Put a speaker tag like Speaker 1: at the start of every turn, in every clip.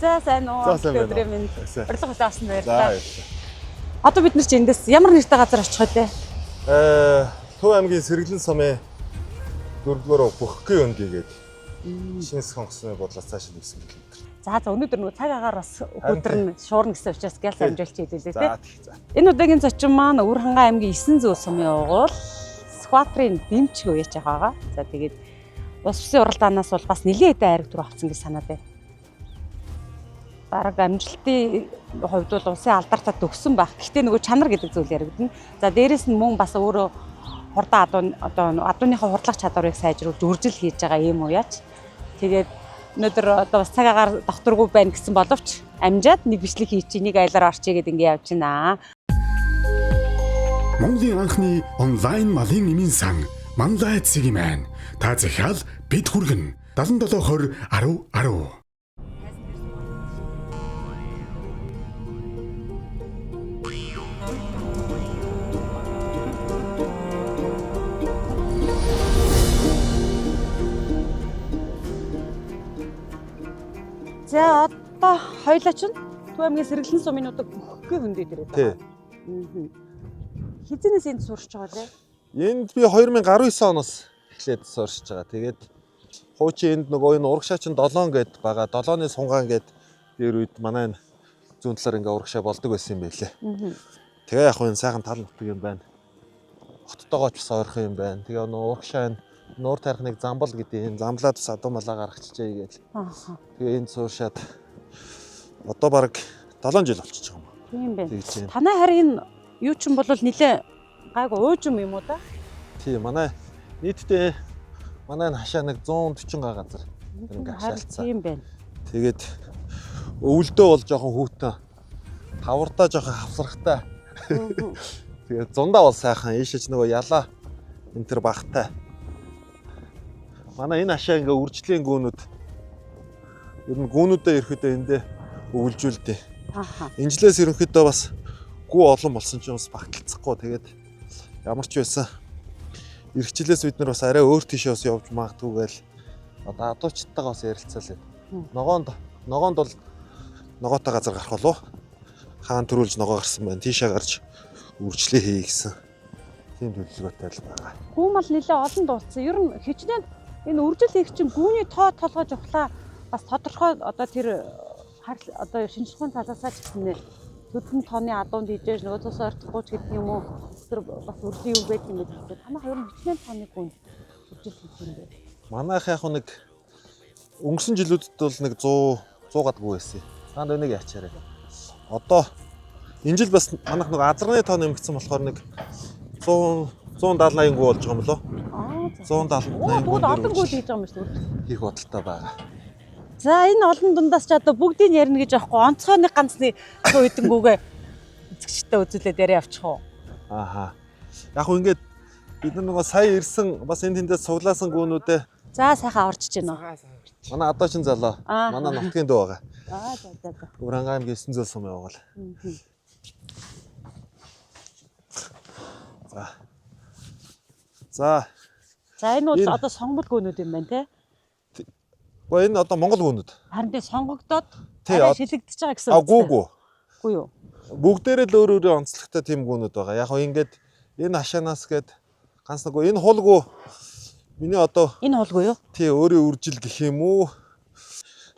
Speaker 1: За, сайн уу?
Speaker 2: За, сайн байна уу?
Speaker 1: Өдрийн мэнд.
Speaker 2: Сайн.
Speaker 1: Урилга хүлээн авсан
Speaker 2: За,
Speaker 1: баярлалаа.
Speaker 2: баярлалаа.
Speaker 1: Одоо бид нар чи эндээс ямар нэртэй газар очих вэ?
Speaker 2: Төв аймгийн Сэргэлэн сумын 4-р Бөхгийн өндөгээд Шинс хонгосны бодлоос цааш 9 км.
Speaker 1: За, өнөөдөр нөгөө цаг агаар бас өдөр нь шуурна гэсэн учраас гялс амжуулч хэлээ
Speaker 2: За,
Speaker 1: тий.
Speaker 2: тий. За.
Speaker 1: Энэ удаагийн зочин маань Өвөрхангай аймгийн 9 зүүл сумын угуул Сүхбаатарын дэмчиг уяач байгаа. За, тэгээд ус усын уралдаанаас бол бас нэлээд хэдэн айраг түр авсан гэж санаад байна. Бараг амжилтын хувьд бол улсын алдарт төгссөн байх. Гэхдээ нөгөө чанар гэдэг зүйл яригдана. За, дээрэс нь мөн бас өөрөө хурдан адуу, одоо адууныхаа хурдлах чадварыг сайжруулж үржил хийж байгаа юм уяач. Тэгээд өнөөдөр одоо бас цаг агаар докторгүй байна гэсэн боловч амжаад нэг бичлэг хийчих, нэг айлаар орчие гэдэг ингэ явж байна.
Speaker 3: Монголын анхны онлайн малын нэмийн сан Манлай цэгийн. Та захиал бид хүргэн. 77 20 10 10.
Speaker 1: За, одоо хоёлаа чинь Төв аймгийн Сэргэлэн сумын удаг Бөхгийн хөндөө дээр
Speaker 2: Тий.
Speaker 1: байгаа. Хизэнээс энд сурч байгаа лээ.
Speaker 2: Энд би 2019 оноос эхлээд сурч байгаа. Тэгээд хуучин энд нөгөө энэ урагшаа чинь 7 гэд байгаа. 7-ны сунгаан гэд дээр үед манай энэ зүүн талаар ингээ урагшаа болдог байсан юм байлээ. Тэгээ яг хөө энэ сайхан тал нутаг юм байна. Хоттойгоо ч бас ойрхон юм байна. Тэгээ нөгөө урагшаа энэ нуур тарих нэг замбал гэдэг энэ замблаад бас адуу малаа гаргачихжээ гээл.
Speaker 1: Аа.
Speaker 2: Тэгээ энд сууршаад одоо баг 7 жил болчихж байгаа юм.
Speaker 1: Тийм байна.
Speaker 2: Тэгж байна.
Speaker 1: Танай харин энэ юу ч юм бол нилээ гайгүй уужим юм уу да?
Speaker 2: Тийм, манай нийтдээ манай энэ хашаа нэг 140 га газар ингээ хашаалцсан.
Speaker 1: Тийм байна.
Speaker 2: Тэгээд өвөлдөө бол жоохон хүүтэн. Хавардаа жоохон хавсрахтай. Тэгээд зундаа бол сайхан. Ийшээч нөгөө ялаа энэ төр багтай. Манай энэ хашаа ингээ үржлийн гүүнүүд ер нь гүүнүүдээ ерөөхдөө эндээ өвлжүүлдэ.
Speaker 1: Ааха.
Speaker 2: Энэ жилээс ерөнхийдөө бас гүү олон болсон ч юм бас багталцахгүй. Тэгээд ямар ч байсан эх жилээс бид нар бас арай өөр тийшээ бас явж магадгүй гээл одоо адуучтайгаа бас ярилцаал байна. Ногоонд бол ногоотой газар гарах болов. Хаан төрүүлж ногоо гарсан байна. Тийшээ гарч үржлээ хий гэсэн тийм төлөвлөгөөтэй л байгаа.
Speaker 1: Гүү мал нилээ олон дуулсан. Ер нь хичнээн энэ үржил хийх чинь гүүний тоо толгой жухлаа бас тодорхой одоо тэр харл одоо шинжлэх ухааны талаасаа ч гэсэн нэ төдөн тооны адуунд хийжээж нөгөө цус ойртохгүй ч гэдэг юм уу тэр бас үржлийн юу байдаг юм бэ? Танах ер нь хичнээн тооны гүүнд үржил хийх юм бэ?
Speaker 2: Манайх яг нэг өнгөрсөн жилүүдэд бол нэг 100 100 гадгүй байсан. Танд энийг ячаарай. Одоо энэ жил бас манайх нэг азарганы тоо нэмэгдсэн болохоор нэг 100 170 80 гүү болж байгаа юм болоо.
Speaker 1: Аа за.
Speaker 2: 170
Speaker 1: Оо,
Speaker 2: 80
Speaker 1: тэгвэл олон
Speaker 2: гүүн
Speaker 1: гүүл
Speaker 2: дээр
Speaker 1: хийж байгаа юм шүү дээ.
Speaker 2: хийх бодолтой байгаа.
Speaker 1: За, энэ олон дундаас ч одоо бүгдийг нь ярина гэж аахгүй онцгой нэг ганцны цуу идэнгүүгээ үзэгчтэй үзүүлээд яриа явчих уу.
Speaker 2: Ааха. Яг хөө ингээд бид нар нөгөө сая ирсэн бас энэ тэндээс цуглаасан гүүнүүдээ
Speaker 1: За, сайхан орчиж байна уу?
Speaker 2: манай адуучин залуу
Speaker 1: Аа.
Speaker 2: манай нутгийн дүү байгаа.
Speaker 1: Аа, за за за.
Speaker 2: Өвранга аймгийн 9 зөөл сум явуул. За. За.
Speaker 1: За, энэ бол
Speaker 2: Энэ-
Speaker 1: одоо сонгол гүнүүд юм байна те.
Speaker 2: Гэхдээ энэ одоо Монгол гүүнүүд.
Speaker 1: Харин тэ сонгогдоод
Speaker 2: Тий,
Speaker 1: арай шилэгдэж байгаа гэсэн
Speaker 2: А
Speaker 1: үг.
Speaker 2: гүү гүү.
Speaker 1: Үгүй юу?
Speaker 2: Бүгдээрээ л өөр өөрийн онцлогтой тийм гүүнүүд байгаа. Яг хөө ингээд энэ хашаанаас гээд ганц нэг энэ хулгуу миний одоо
Speaker 1: Энэ хулгүй юу?
Speaker 2: тий өөрийн үржил гэх юм уу?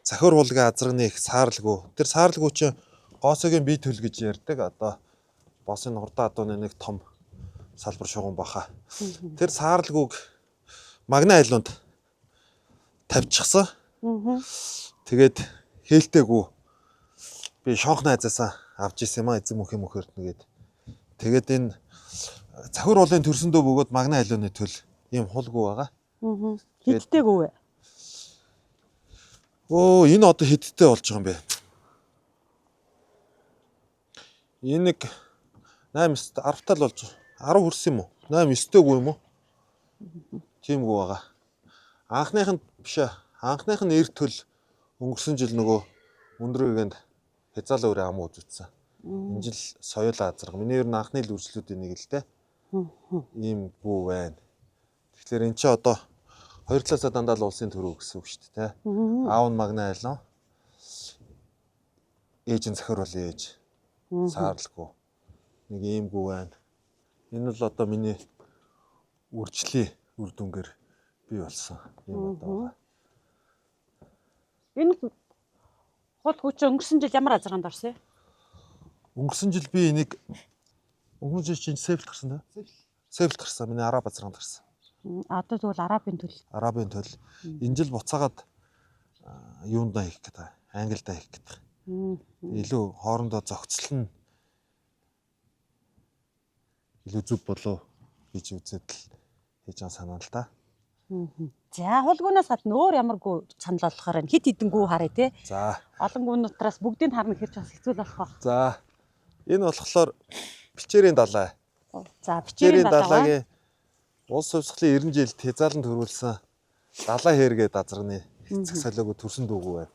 Speaker 2: Захир хулгын азрагны их саарлгүй. Тэр саарлгүй чинь гоосогийн бие төл гэж ярьдаг. Одоо босын хурдан адууны нэг том салбар шугам баха. Тэр саарлгүйг магна айлуунд тавьчихсан.
Speaker 1: Аа.
Speaker 2: Тэгээд хээлтэйгүү би шонх найзаасаа авч исэн юм а эзэн мөнхийн мөнх эрдэнэ гээд. Тэгээд энэ цахир уулын төрсөндөө бөгөөд магна айлууны төл ийм хулгүй байгаа.
Speaker 1: Аа. Хидтэй гүү вэ?
Speaker 2: Өө, энэ одоо хэдтэй болж байгаа юм бэ? Энэ нэг 8 9 10 тал болж 10 хүрсэн юм уу? 8 9-тэй гүү юм уу? Тийм гүү байгаа. Анхных нь биш ээ. Анхных нь эр төл өнгөрсөн жил нөгөө өндөр гэгэнд хязаалаа өрөө ам үзүүлсэн. Энэ жил соёл азарга. Миний ер нь анхны л үржлүүдийн нэг л дээ. Ийм гүү байна. Тэгэхээр эн чинь одоо хоёр талаасаа дандаа л улсын төрөө гэсэн үг шүү дээ. Аав нь магна айлон. Ээж нь захируулын ээж. Саарлгүй. Нэг ийм гүү байна. Энэ бол одоо миний үржлийн үр дүнгээр бий болсон юм одоо байгаа.
Speaker 1: Энэ хул хүч өнгөрсөн жил ямар азарганд орсон юм?
Speaker 2: Өнгөрсөн жил би энийг өнгөрсөн жил чинь сефл гарсан да? Сефл гарсан. Миний араб азарганд гарсан.
Speaker 1: Одоо тэгвэл арабын төл.
Speaker 2: Арабын төл. Энэ жил буцаагаад юундаа хийх гэдэг. Англидаа хийх гэдэг. Илүү хоорондоо зохицол нь илүү зөв болов гэж үзээд л хийж байгаа санаа л да.
Speaker 1: За хулгуунаас гадна өөр ямар гүү санал болгохоор байна? Хит хитэн гүү харъя те.
Speaker 2: За.
Speaker 1: Олон гүүнутраас бүгдийг харна гэхэр ч бас хэцүү л болох байх.
Speaker 2: За. Энэ болохоор Бичээрийн далай.
Speaker 1: За бичээрийн
Speaker 2: Бичээрийн
Speaker 1: далай.
Speaker 2: далайгийн улс хувьсгалын 90 жилд хязаалан төрүүлсэн далай хэргээ дазарны эцэг солиог төрсөн дүүгүү байна.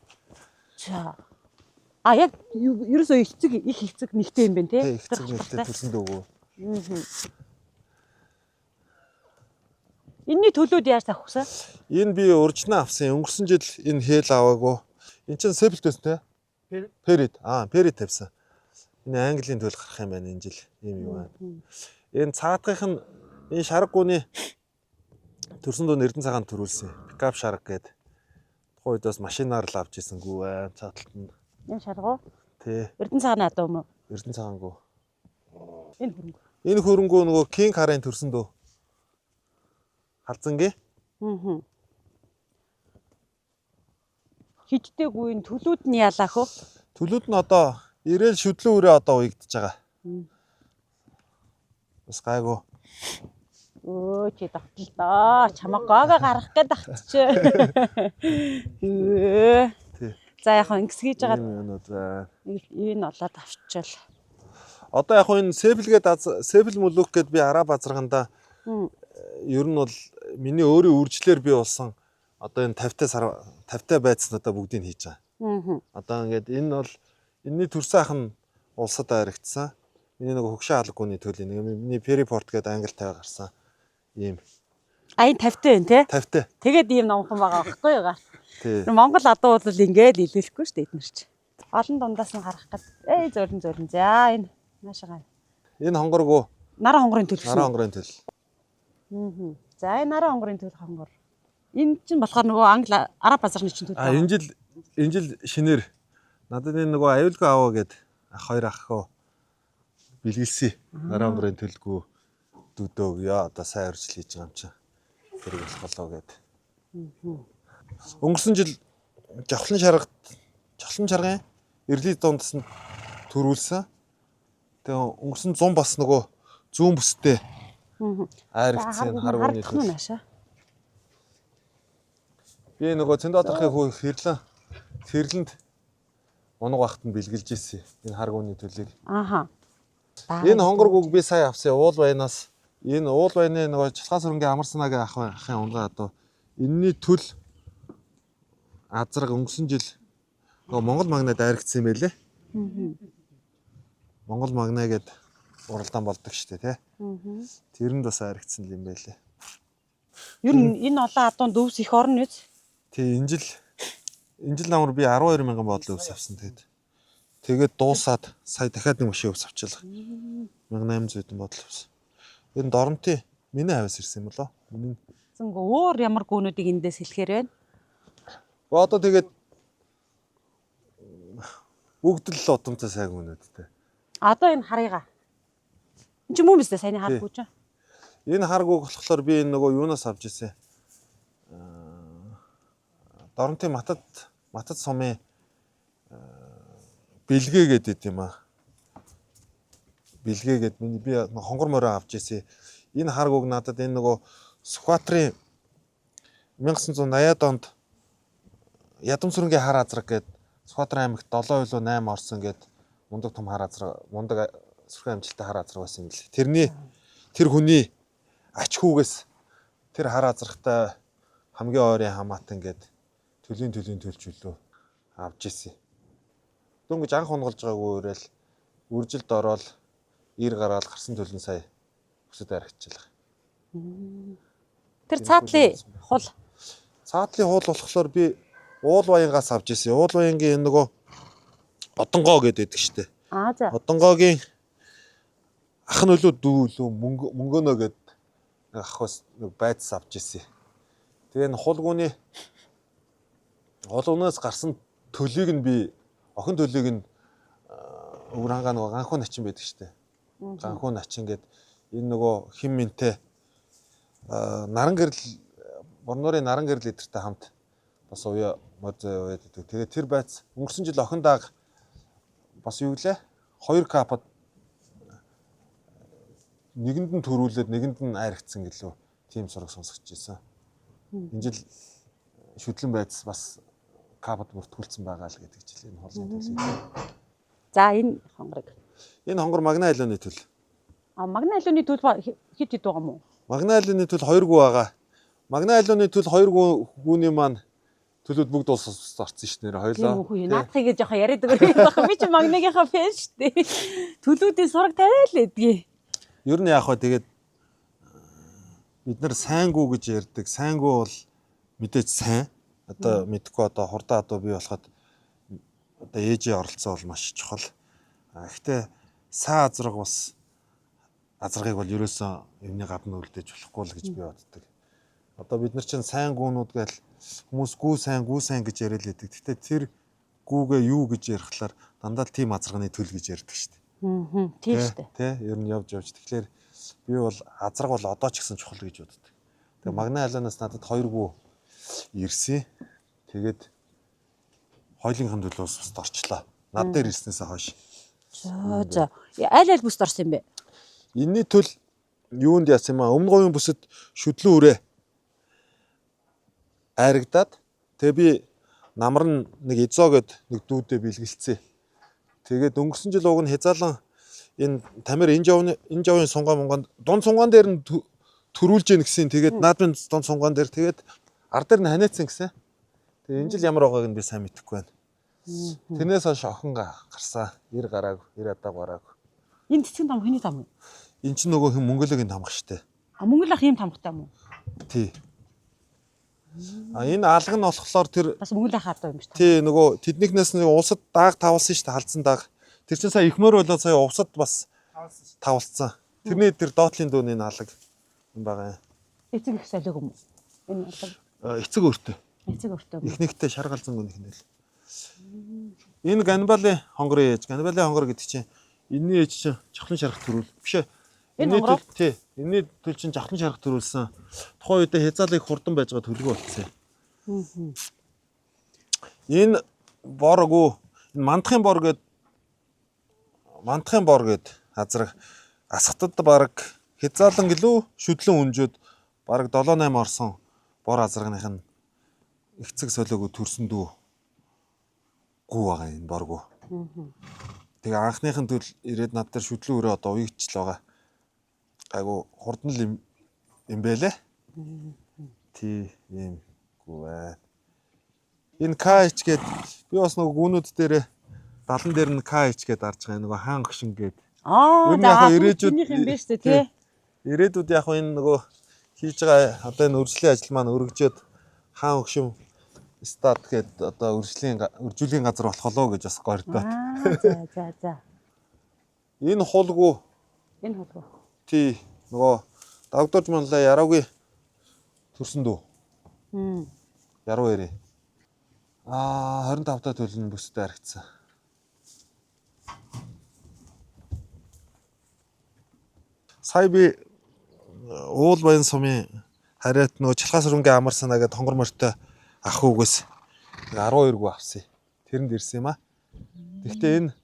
Speaker 1: За. А яг ерөөсөө эцэг их эцэг нэгтэй юм байна те.
Speaker 2: Тэ эцэг нэгтэй төрсөн дүүгүү.
Speaker 1: Энийний төлөөд яаж тавих вэ?
Speaker 2: Энэ би уржнаа авсан. Өнгөрсөн жил энэ хээл аваагүй. Эн чинь сепл байсан те? Перид. Аа, перид тавьсан. Энэ Английн төл гарах юм байна энэ жил. Ийм юу байна. Энэ цаадгынх нь энэ шарга гүний төрсөн дүү Эрдэнэ цагаан төрүүлсэн. Пикап шарга гээд. Тухайн үед бас машинаар л авч исэн гүү байна. Цааталт нь.
Speaker 1: Энэ шаргуу.
Speaker 2: Тэ.
Speaker 1: Эрдэнэ цагааны адуу юм уу?
Speaker 2: Эрдэнэ цагаан гүү.
Speaker 1: Энэ хөрөнгө.
Speaker 2: Энэ хөрөнгөө нөгөө Кинг харын төрсөн дүү. Халзангийн.
Speaker 1: Аа. Хиддэг үеийн төлүүд нь ялаах вэ?
Speaker 2: Төлүүд нь одоо ирээл шүдлэн үрээ одоо уягдж байгаа. Бас гайгүй.
Speaker 1: Өө чи давтал доо. Чамаа гоого гаргах гээд ахтчих. Өө.
Speaker 2: Тий.
Speaker 1: За яг хөө ингэс хийж байгаа
Speaker 2: Ийм юмнууд байна.
Speaker 1: энэ олоод авчвал.
Speaker 2: Одоо яг хөө энэ сепл гээд сепл мөлөөх гээд би араб азарганда
Speaker 1: Мм.
Speaker 2: ер нь бол миний өөрийн үржлэр би болсон одоо энэ 50 та сар 50 та байцснуудаа бүгдийг хийж байгаа.
Speaker 1: Аа.
Speaker 2: Одоо ингээд энэ бол энэний төрсөн ах нь улсад харагдсан. Миний нөгөө хөгшин алгууны төлөв нэг миний Перипорт гээд англи 50 гарсан. Ийм
Speaker 1: А энэ 50 та байна те.
Speaker 2: 50 та.
Speaker 1: Тэгээд ийм номхон байгаа байхгүй юу гар.
Speaker 2: Тий.
Speaker 1: Монгол адуу бол ингээд илүүлэхгүй шүү дээ эднэр чи. Олон дундаас нь харах гээд эй зөөлөн зөөлөн. За энэ наашаа.
Speaker 2: Энэ хонгоргоо
Speaker 1: Наран хонгорын төлөв.
Speaker 2: наран хонгорын төл.
Speaker 1: Аа. За энэ наран хонгорын төлөв хонгор. Энэ чинь болохоор нөгөө англи араб базарны чинь төлөв.
Speaker 2: А энэ жил шинээр надад энэ нөгөө аюулгүй аваа гэд ах хоёр ах хөө бэлгэлсэн. Наран хонгорын төлгөө дүүдөг яа одоо сайн өржил хийж байгаа юм чинь. Тэрэг болох болоо гэд. Өнгөрсөн жил жавхлан шаргад жавхлан шаргын эрлийн дундас нь төрүүлсэн. Тэгээ өнгөрсөн 100 бас нөгөө зүүн бүстэй айрагдсан хар гүний
Speaker 1: Харагдах нь
Speaker 2: төл.
Speaker 1: наашаа.
Speaker 2: Би нөгөө Цэндодрахын хүү хэрлэн хэрлэнд унаг багт нь бэлгэлж ирсэн. Энэ хар гүний төлийг.
Speaker 1: Ааха.
Speaker 2: Энэ хонгор гүг би сая авсан. Уул баянаас энэ уул баяны нөгөө чалгаа сүрэнгийн амар санаагийн ах ахын унгаа адуу. Энэний төл азраг өнгөрсөн жил нөгөө Монгол магнад дайрагдсан юм байлээ. Монгол магна гэд уралдаан болдог штэ тий. Тэрэнд бас айрагдсан юм байлээ.
Speaker 1: Ер нь энэ олон адуунд өвс их орно үз.
Speaker 2: Тий энэ жил намар би 12 мянган бодлоо өвс авсан тэгээд. Тэгээд дуусаад сая дахиад нэг машин өвс авчихлаа. 1800 хэдэн бодол өвс. Энэ доромтын миний хавьс ирсэн юм болоо. Миний.
Speaker 1: Зөнгө өөр ямар гүнүүдийг эндээс хэлэхээр байна.
Speaker 2: Гэхдээ одоо тэгээд бүгд л удамтай сайн гүнүүдтэй.
Speaker 1: Одоо энэ харъяга. Энд чинь мөн биз дээ саяны харахгүй чинь.
Speaker 2: Энэ харгууг болохоор би энэ нөгөө юунаас авч ирсэн. Доромтын матад сумын бэлгээ гэдэг юм аа. Бэлгээ гэд миний би хонгор мороо авч ирсэн. Энэ харгууг надад энэ нөгөө Сүхбаатарын 1980-ад онд Ядамсүрэнгийн хар азраг гээд Сүхбаатар аймагт 7 илүү 8 орсон гээд мундаг том хар азраг мундаг сүрхэн амжилттай хар азраг байсан юм лээ. Тэрний тэр хүний ач хүүгээс тэр хар азрагтай хамгийн ойрын хамаатан гээд төлийн төлж үлөө авч ирсэн. Дөнгөж анх унгалж байгаагүй өрөөл үржилд ороод ир гараал гарсан төлөн сая өсөд арагчлаа.
Speaker 1: Тэр цаатлын хул.
Speaker 2: Цаатлын хуул болохоор би уул баянгаас авч ирсэн. Уул баянгийн энэ нөгөө Одонгоо гэдэг байдаг штэ.
Speaker 1: Аа за.
Speaker 2: Одонгоогийн ах нь өлөө дүү өлөө мөнгөнөө гэд нэг ах бас нэг байцс авч ирсэн. Тэгээ энэ хулгууны хулгунаас гарсан төлийг нь би охин төлийг нь өвөр хангаа нөгөө ганхуу начин байдаг штэ. Ганхуу начин гэд энэ нөгөө хим минтэй наран гэрэл Борнуурын наран гэрэл эдэртэй хамт бас уяа мод уяад гэдэг. Тэгээ тэр байц өнгөрсөн жил охин дааг бас юу гэлээ? 2 капад нэгэнд нь төрүүлээд нэгэнд нь айрагдсан гэлөө тийм сураг сонсогдож байсан. Энэ жил шүдлэн байц бас капад бүртгүүлсэн байгаа л гэдэг жил энэ хоолны төлийг.
Speaker 1: За энэ хонгорыг.
Speaker 2: Энэ хонгор Магна айлууны төл.
Speaker 1: А Магна айлууны төл хэд хэд байгаа юм уу?
Speaker 2: Магна айлууны төл 2 гүү байгаа. Магна айлууны төл 2 гүүний маань төлүүд бүгд улс орсон ш нэр
Speaker 1: Тийм
Speaker 2: хоёлоо.
Speaker 1: үү хүү. Наадхыг жоохон яриад өгөр юм байна. Би чи Магнагийнхаа фэн шүү дээ. Төлүүдийн сураг тавиал эдгий.
Speaker 2: Ер нь яах вэ тэгээд бид нар сайнгүү гэж ярьдаг. Сайнгүү бол мэдээж сайн. Одоо мэдхгүй одоо хурдан адуу бий болоход одоо ээжийн оролцоо бол маш чухал. А гэхдээ сайн азраг бас азаргыг бол ерөөсөн юмны гадна үлдээж болохгүй л гэж би боддог. Одоо бид нар чинь сайн гүүнүүд гээл хүмүүс гүү сайн гүү сайн гэж яриад л байдаг. Гэхдээ тэр гүүгээ юу гэж ярихлаар дандаа л тийм азарганы төл гэж ярьдаг шүү дээ.
Speaker 1: Аа. Тийм шүү дээ.
Speaker 2: Тэ ер нь явж явж тэгэхээр би бол азраг бол одоо ч гэсэн чухал гэж боддог. Тэгээ Магна аланаас надад хоёр гүү ирсэн. Тэгээд хоёулынх нь төлөө бас бусд орчлоо. Над дээр ирснээсээ хойш.
Speaker 1: За за. Аль аль бүст орсон юм бэ?
Speaker 2: Энийний төл юунд яасан юм аа? Өмнө говийн бүсэд шүдлэн үрээ айрагдаад тэгээ би намар нь нэг эзоо гэд нэг дүүдээ бэлгэлцээ. Тэгээд өнгөрсөн жил уг нь хязаалан энэ тамир энэ жовны энэ жовын сунгаа мунганд дунд сунгаан дээр нь төрүүлж гин гэсэн. Тэгээд наадмын дунд сунгаан дээр тэгээд ар дээр нь ханиацсан гэсэн. Тэгээд энэ жил ямар байгааг нь би сайн мэдэхгүй байна. Тэрнээс хойш охин гарсан. Ир гараагүй, ир адааг гараагүй.
Speaker 1: Энэ цэцгэн там хэний там вэ?
Speaker 2: Эн чинь нөгөө хэн мөнгөлөгийн тамга штэ.
Speaker 1: А мөнгө л ах ийм тамхтай юм уу?
Speaker 2: Тий. А энэ алга нь болохоор тэр
Speaker 1: Бас мөнгө л ах адуу юм шүү дээ.
Speaker 2: тий нөгөө тэднийхнээс нэг улсад дааг тавлсан штэ халдсан дааг. Тэр чинь сая ихмөр болоод сая увсад бас тавлцсан. Тэрний тэр доотлын дүүний энэ алга юм байгаа юм.
Speaker 1: Эцэг их солиог юм уу? Энэ алга
Speaker 2: А, Эцэг өөртөө.
Speaker 1: эцэг өртөө юм.
Speaker 2: Эхнийхтэй шар галзангүй нэг нэл. Энэ Ганбалын хонгорын ээж, Ганбалын хонгор гэдэг чинь энэний ээж чинь жавхлан шарах төрүүл. Биш ээ.
Speaker 1: Энэ
Speaker 2: Энэний
Speaker 1: хонгороо?
Speaker 2: төл тий. Энэний төл чинь жавхлан шарах төрүүлсэн. Тухайн үедээ хязаалыг хурдан байж байгаа төлгөө болцсон. Энэ боргоо энэ мандахын бор гэд мандахын бор гэд азраг асхатад бараг хязаалан гэлүү шүдлэн үнжүүд бараг 7 8 орсон бор азрагных нь ихцэг солиог төрсөн дүү гүү байгаа энэ боргоо. Тэгээ анхныхын төл ирээд над дээр шүдлэн өрөө одоо уягдчихл байгаа. Айгу хурдан л юм юм бэлээ. Тий ийм гүү байна. Энэ KH гээд би бас нөгөө гүүнүүд дээр далан дээр нь KH гээд дарж байгаа нөгөө хаан гшин гээд.
Speaker 1: Аа
Speaker 2: Ер нь яг
Speaker 1: за
Speaker 2: хаа ирээдүйд
Speaker 1: ирээдүйд юм биш үү тий?
Speaker 2: Ирээдүйд яг хаа энэ нөгөө хийж байгаа одоо энэ үржлийн ажил маань өргөжөөд хаан өгшин стад гээд одоо үржлийн үржүүлийн газар болох болоо гэж бас гордоо.
Speaker 1: Аа за за за.
Speaker 2: Энэ хулгуу
Speaker 1: Энэ хулгуу.
Speaker 2: тий нөгөө дагдуулж манлаа яруугийн төрсөн дүү.
Speaker 1: Мм.
Speaker 2: Яруу ярэ. Аа 25 та төлн бүсдээ харагдсан. Сая би уул баян сумын хариат нөгөө чалхаас рүнгийн амар санаа гэдэг хонгор морьтой ах хүүгээс 12 гүү авсан. Тэрэнд ирсэн юм аа. Гэхдээ энэ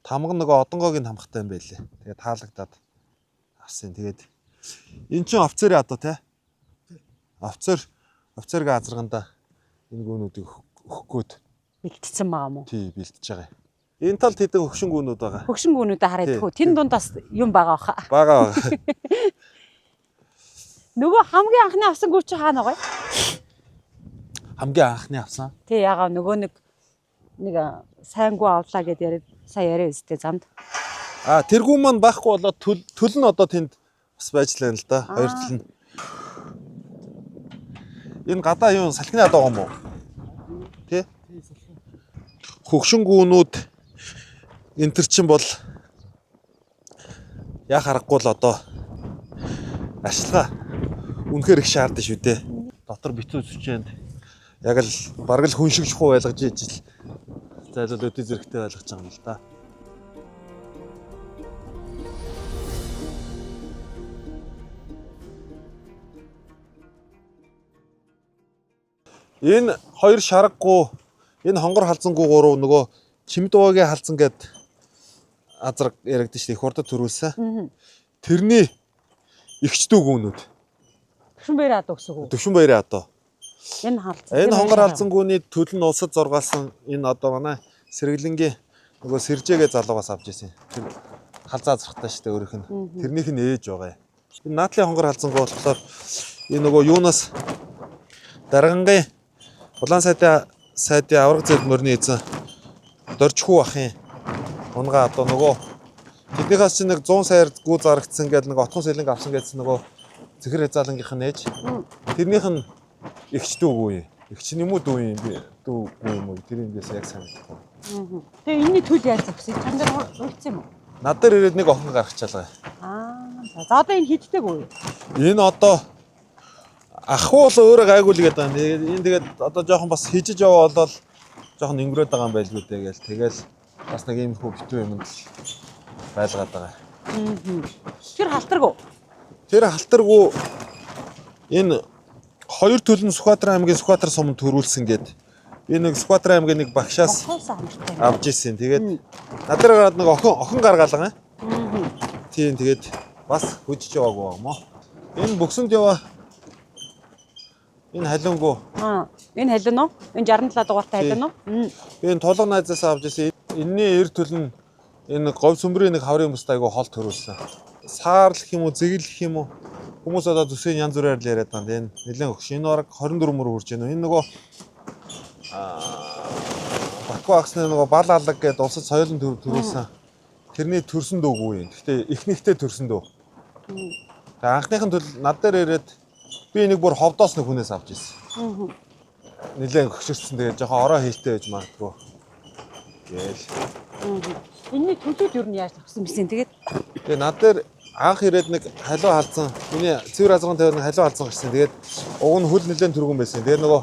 Speaker 2: тамга нөгөө одонгогийн тамгатай юм байлээ. Тэгээ таалагдаад авсан. Тэгээд эн чинь офицерын адуу те. Офицер офицергийн азарганда энэ гүүнүүдийг өгөх гээд
Speaker 1: Бэлтцсэн байгаа юм уу?
Speaker 2: тий бэлтэж байгаа юм. Энэ талд хэдэн хөгшин гүүнүүд байгаа.
Speaker 1: Хөгшин гүүнүүдээ хараад
Speaker 2: Тий,
Speaker 1: хөө. Тэн дунд бас юм байгаа баха.
Speaker 2: Бага бага.
Speaker 1: Нөгөө хамгийн анхны авсан гүү чи хаана байгаа вэ?
Speaker 2: Хамгийн анхны авсан.
Speaker 1: Тий ягаа нөгөө нэг нэг сайн гүү авлаа гэд яриад сая яриа өстэй замд.
Speaker 2: А тэргүүн маань байхгүй болоод төл төл нь одоо тэнд бас байж л байна л да. Хоёр тал нь. Энэ гадаа юу салхины адаа байгаа юм уу? Тэ? Хөгшин гүүнүүд Энэ төр чин бол яа харахгүй л одоо ашилгаа үнэхээр их шаардсан шүү дээ. Дотор битүү зүчээнд яг л бараг л хүн шиг чухал байлгаж ижил зайлуул өдөө зэрэгтэй байлгаж байгаа юм л да. Энэ хоёр шаргаггүй энэ хонгор халзангүй гурав нөгөө чимдуугийн халзан гэд азраг яригдэн шүү дээ. Их хурдад төрүүлсэн. Тэрний эгч дүүгүүнүүд
Speaker 1: Төвшин баяр адуу гэсэн үг.
Speaker 2: Төвшин баярын адуу.
Speaker 1: Энэ халзан.
Speaker 2: Энэ хонгор халзангууны төл нь улсад зургаалсан энэ одоо манай сэргэлэнгийн нөгөө сэржээгээ залуугаас авч ирсэн. Тэр халзаа азрахтай шүү дээ өөрийнх нь. Тэрнийх нь ээж байгаа юм. Энэ наадлын хонгор халзангуу болохоор энэ нөгөө юунаас даргангийн улаан сайдын авраг зэд мөрний эзэн Доржхүү ахын унгаа одоо нөгөө тэднийхээс чинь нэг 100 саяар гүү зарагдсан гэдэг нэг отхон сэлэнг авсан гэдсэн нөгөө зэхэр хязаалангийнх нь ээж тэрнийх нь эгч дүүгүй юм. Эгч нь юм уу дүү юм би дүүгүй юм уу тэр юм бис яг сайн мэдэхгүй.
Speaker 1: Тэгээ энэний төл яаж зогсъё? Чам дээр уйдсан юм уу?
Speaker 2: Над дээр ирээд нэг охин гаргачаалгаа.
Speaker 1: Аа. За одоо энэ хиддэг үү?
Speaker 2: Энэ одоо ах уу бол өөрөө гайгүй л гэдэг байна. Энэ тэгээд одоо жоохон бас хижиж яваа болол жоохон өнгөрөөд байгаа юм байлгүй дээ гээл. Тэгэл бас нэг иймэрхүү битүү юмд л байлгаад байгаа.
Speaker 1: Тэр халтаргүй.
Speaker 2: Тэр халтаргүй энэ хоёр төл нь Сүхбаатар аймгийн Сүхбаатар суманд төрүүлсэн гээд би нэг Сүхбаатар аймгийн нэг багшаас
Speaker 1: Монголоос амартай.
Speaker 2: авч ирсэн. Тэгээд над дээр гараад нэг охин гаргаалгаа. Тийм тэгээд бас хөжиж яваагүй байгаа юм уу? Энэ бөксөнд яваа энэ халиунгуу
Speaker 1: Аа. Энэ халиун уу? Энэ 67 дугаартай
Speaker 2: Тий.
Speaker 1: халиун уу?
Speaker 2: Би энэ тулга найзаас авч ирсэн. Энийний эр төл нь энэ говь сүмрийн нэг хаврын бүст айгу хол төрүүлсэн. Саарлах юм уу, зэглэх юм уу? Хүмүүс одоо төсвийн янз бүрээр л яриад байгаа. Энэ нэлээд өгш. Энэ бараг 24 мөр хүрж байна. Энэ нөгөө Баку агсны нөгөө бал алаг гэдээ улсад соёлон төрүүлсэн. Тэрний төрсөн дүүгүй юм. Гэхдээ эхнийхтэй төрсөн дүү. Тэгээ анхных нь төл над дээр ирээд би энийг бүр ховдоос нэг хүнээс авч ирсэн. Нилээн хөшөрсөн. Тэгээ жоохон ороо хийлтэй байж магадгүй. Гээл.
Speaker 1: Энэний төлүүд юу нь яаж зогсон бэ? Тэгээд
Speaker 2: Тэгээ над дээр анх ирээд нэг халиу халдсан. Миний цэвэр азган тавиад нэг халиу халдсан гарсан. Тэгээд уг нь хөл нэлээд түргэн байсан. Тэгээд нөгөө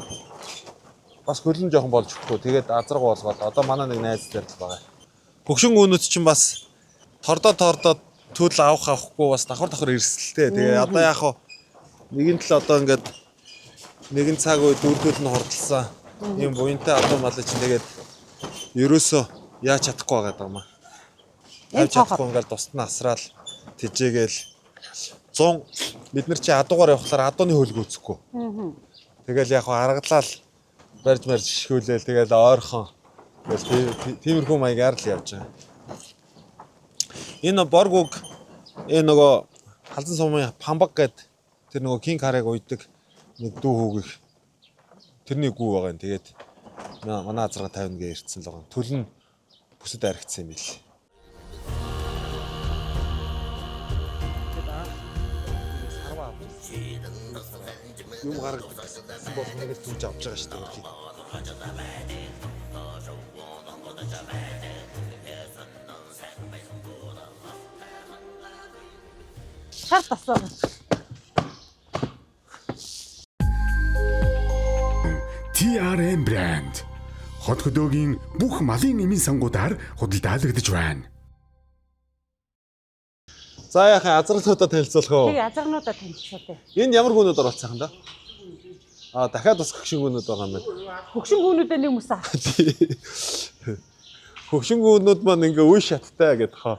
Speaker 2: бас хөл нь жоохон болж өгөхгүй. Тэгээд азраг болгоод одоо манай нэг найз дээр л байгаа. Хөгшин гүнүүд чинь бас тордоо төл авах авахгүй бас давхар давхар эрсдэлтэй. Тэгээ одоо яах вэ? Нэгэн тал одоо ингээд нэгэн цаг үе дөрөв төл нь хурдалсан. Ийм буянтай адуу малын чинь тэгээд ерөөсөө яаж чадахгүй байгаа юм аа.
Speaker 1: Энэ
Speaker 2: Тавьж чадахгүй ингээл тусад нь асраал тэжээгээл 100 бид нар чи адуугаар явхлаар адууны хөлгөө үзэхгүй. Тэгэл яг хаа аргадлал барьж марж шишгүүлээл тэгэл ойрхон тэгэл тиймэрхүү маягаар л явж байгаа. Энэ боргуг энэ нөгөө халзан сумын памбаг гэд тэр нөгөө кинг харыг уйдаг нэг дүү хүүгих тэрний гүү байгаа юм. Тэгээд манай азарга 50 гээ ирсэн л байгаа. Төл нь бүсэд аригдсан юм бил. Юм гаргадаг гэсэн бол нэг л түнж авч байгаа шүү дээ.
Speaker 1: Шар тасаа.
Speaker 3: TRM брэнд хот хөдөөгийн бүх малын эмийн сангуудаар худалдаалагдаж байна.
Speaker 2: За яхаа азаргуудаа танилцуулах уу?
Speaker 1: Тэгээ азарнуудаа танилцуулъя.
Speaker 2: Энэ ямар гүнүүд оролцсон юм да? Аа дахиад бас хөгшин гүнүүд байгаа юм байна.
Speaker 1: Хөгшин гүүнүүдээ нэг мөсөн.
Speaker 2: Хөгшин гүнүүд маань ингээ үе шаттай гэдэг хаа.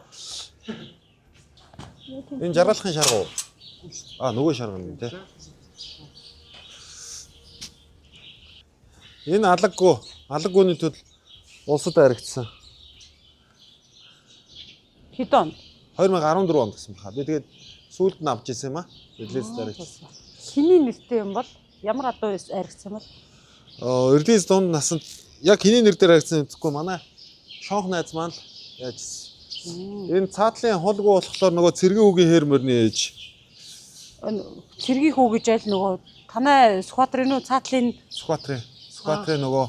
Speaker 2: Энэ жаргалахын шарга уу? Аа нөгөө шарга юм тий. Энэ алаггүү, алаггүүний төл улсад аригдсан.
Speaker 1: Хэдэн он?
Speaker 2: 2014 онд гэсэн баха. Би тэгээд сүүлд нь авч ирсэн юм аа. Релиз дарагдсан.
Speaker 1: Хиний нэртэй юм бол ямар адуу аригдсан юм бол?
Speaker 2: Релиз дунд насанд яг хиний нэр дээр харагдсан юмгүй манай шонх найз маань л яаж ирсэн. Энэ цаатлын хулгуу болохоор нөгөө цэргийн үгийн хээр мөрний ээж.
Speaker 1: Цэргийн хүү гэж аль нөгөө танай Сүхбаатарын үү цаатлын
Speaker 2: Сүхбаатарын. Сүхбаатарын нөгөө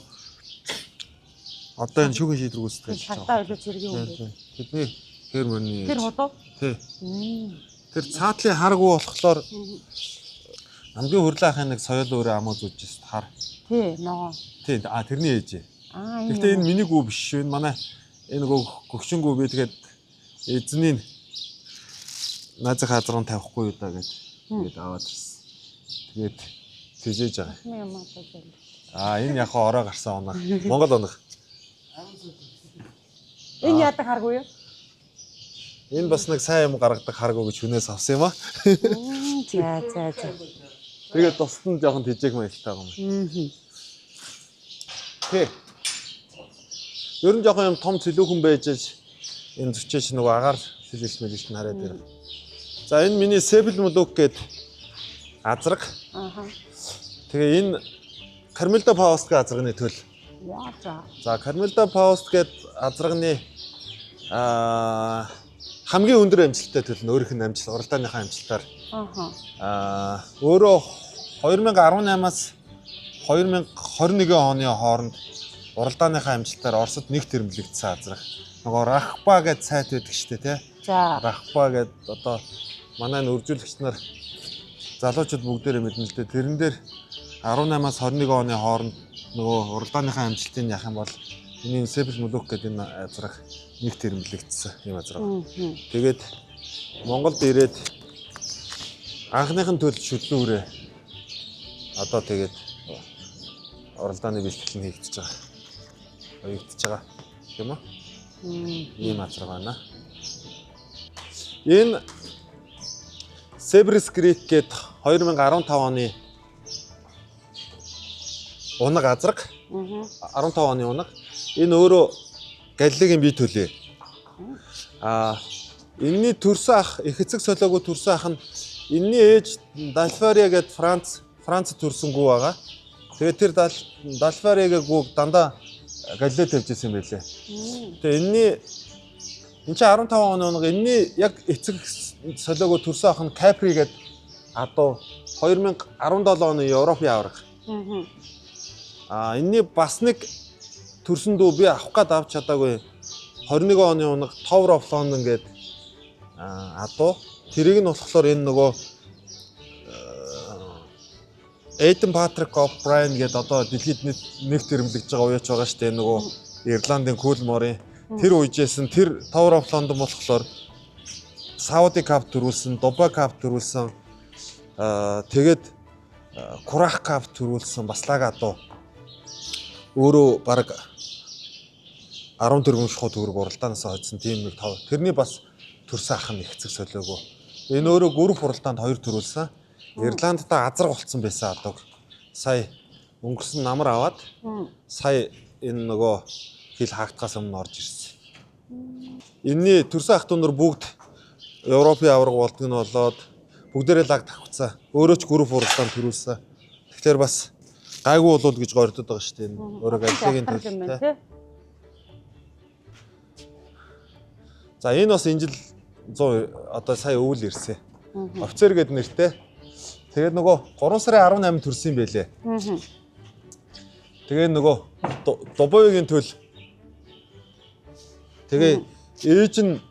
Speaker 2: Одоо энэ шүүхийн шийдвэр гүйцэтгэж байгаа.
Speaker 1: Шалтаа илүү цэргийн хүн бэ.
Speaker 2: Тэдний хэр мөрний.
Speaker 1: Тэр худуу?
Speaker 2: Тий. Тэр цаатлын харгу болохоор хамгийн хөрлөө ахын нэг соёл өөрөө амуу зүүж хар.
Speaker 1: Тий, ногоо.
Speaker 2: Тий, а тэрний ээж.
Speaker 1: Аа, энэ.
Speaker 2: Гэхдээ энэ миний гүү биш шүү. Энэ манай энэ гөгшингүү би тэгээд эзний наазах хазран тавихгүй юу да гэд тэгээд аваад ирсэн. Тэгээд тэжээж байгаа.
Speaker 1: Юм аа зүйл.
Speaker 2: Аа энэ яг хаа ороо гарсан оног. Монгол оног.
Speaker 1: Энэ яадаг харгүй юу?
Speaker 2: Энэ бас нэг сайн юм гаргадаг харгу гэж хүнээс авсан юм аа.
Speaker 1: За за за.
Speaker 2: Тэгээд тусад нь жоохон тэжээх маягтай байгаа юм. Тий. Ер нь жоохон юм том цэлүүхэн байж аж энэ зүчээч нөгөө агаар сэлэлт мэлэлт нь хараад ирв. За энэ миний Себел Мулук гээд азраг.
Speaker 1: Ааха.
Speaker 2: Тэгээ энэ Кармелда Пауст гэх азрагны төл.
Speaker 1: Яа за.
Speaker 2: За Кармелда Пауст гээд азрагны хамгийн өндөр амжилттай төл нь өөрийнх нь амжилт, уралдааныхаа амжилтаар
Speaker 1: Ааха.
Speaker 2: Өөрөө 2018-аас 2021 оны хооронд уралдааныхаа амжилтаар Оросд нэг тэрэмлэгдсэн азрах. Нөгөө Рахба гэдэг сайт байдаг шүү дээ, тий?
Speaker 1: За.
Speaker 2: Рахба гэдэг одоо манай нөржүүлэгч нар залуучууд бүгдээрээ мэднэ л дээ. Тэрэн дээр 18-аас 21 оны хооронд нөгөө уралдааныхаа амжилтыг яах юм бол энэ Себел Мулук гэдэг энэ азрах нэг тэрэмлэгдсэн юм азрах. Тэгээд Монголд ирээд анхных нь төл шүлүүрээ одоо тэгээд уралдааны бэлтгэл нь хийгдэж байгаа. Оёгдож байгаа юм уу? Ийм азраг байна. Энэ Severus Creek гээд 2015 оны унаг азраг. 15 оны унаг. Энэ өөрөө Галилийн бие төлөө. Энэний төрсөн ах, их эцэг солиогүй төрсөн ах нь энэний ээж Далфария гээд Франц төрсөнгүү байгаа. Тэгээд тэр Далфариягийн гүүг дандаа Галилей тавьж ирсэн юм байлээ. Тэгээд энэний энэ чинь 15 оны унаг, энэний яг эцэг солиогүй төрсөн ах нь Капри гээд адуу 2017 оны Европын аварга. Энэний бас нэг төрсөн дүү би авах гад авч чадаагүй 21 оны унаг Tower of London гээд адуу. Тэрийг нь болохоор энэ нөгөө Эйден Патрик О'Брайен гээд одоо дэлхийд нэг тэрэмлэгдэж байгаа уяач байгаа шүү дээ. Нөгөө Ирландын Кулморын тэр уйжсэн тэр Tower of London болохоор Saudi Cup төрүүлсэн, Dubai Cup төрүүлсэн. Тэгээд Курах Cup төрүүлсэн бас лаг адуу. Өөрөө бараг 10 тэрбум шахуу төгрөг уралдаанаас хоцсон тийм нэг тав. Тэрний бас төрсөн ах нь их эцэг солиогүй. Энэ өөрөө групп уралдаанд 2 төрүүлсэн. Ирланддаа азраг болцсон байсан адууг. Сая өнгөрсөн намар аваад сая энэ нөгөө хил хаагдхаас өмнө орж ирсэн. Энэний төрсөн ах дүү нар бүгд Европын аварга болдго нь болоод бүгдээрээ лаг давхцаа. Өөрөө ч групп уралдаанд төрүүлсэн. Тэгэхээр бас гайгүй болов гэж гордод байгаа шүү дээ. Энэ өөрөө Галилийн
Speaker 1: төл
Speaker 2: төл. За энэ бас энэ жил 100 одоо сая өвөл ирсэн. Офицер гээд нэртэй. Тэгээд нөгөө 3 сарын 18-нд төрсөн юм байлээ. Тэгээ нөгөө Дубайгийн төл. Тэгээ ээж нь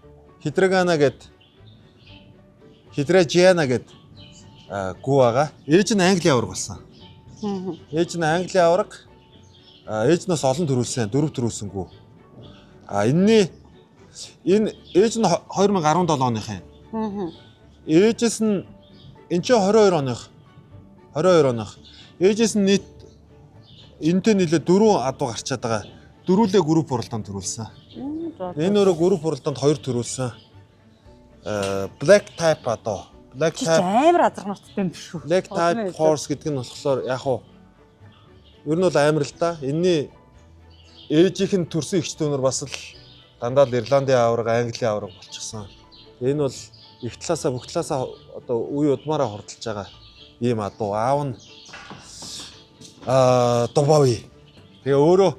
Speaker 2: Хидрагана гээд Хидражиана гээд гүү байгаа. Ээж нь Английн аварга болсон. Ээж нь Английн аварга. Ээж нь бас олон төрүүлсэн, 4 төрүүлсэн гүү. Энэний энэ ээж нь 2017 оных юм. Ээжээс нь эн чинь 22 оных. 22 оных. Ээжээс нь нийт энэтэй нийлээ 4 адуу гарчаад байгаа. Дөрвөлээ групп уралдаанд төрүүлсэн. Энэ өөрөө групп уралдаанд 2 төрүүлсэн. Black type адуу. Black
Speaker 1: Чи
Speaker 2: type
Speaker 1: амар азрах нуттай юм биш үү?
Speaker 2: Black type horse гэдэг нь болохоор яг уу ер нь бол амар л да. Энэний ээжийнх нь төрсөн эгч дүүнер бас л дандаа л Ирландын аварга, Английн аварга болчихсон. Энэ бол их талаасаа бүх талаасаа одоо үе удмаараа хурдалж байгаа ийм адуу. Аав нь Дубави. Тэгээ өөрөө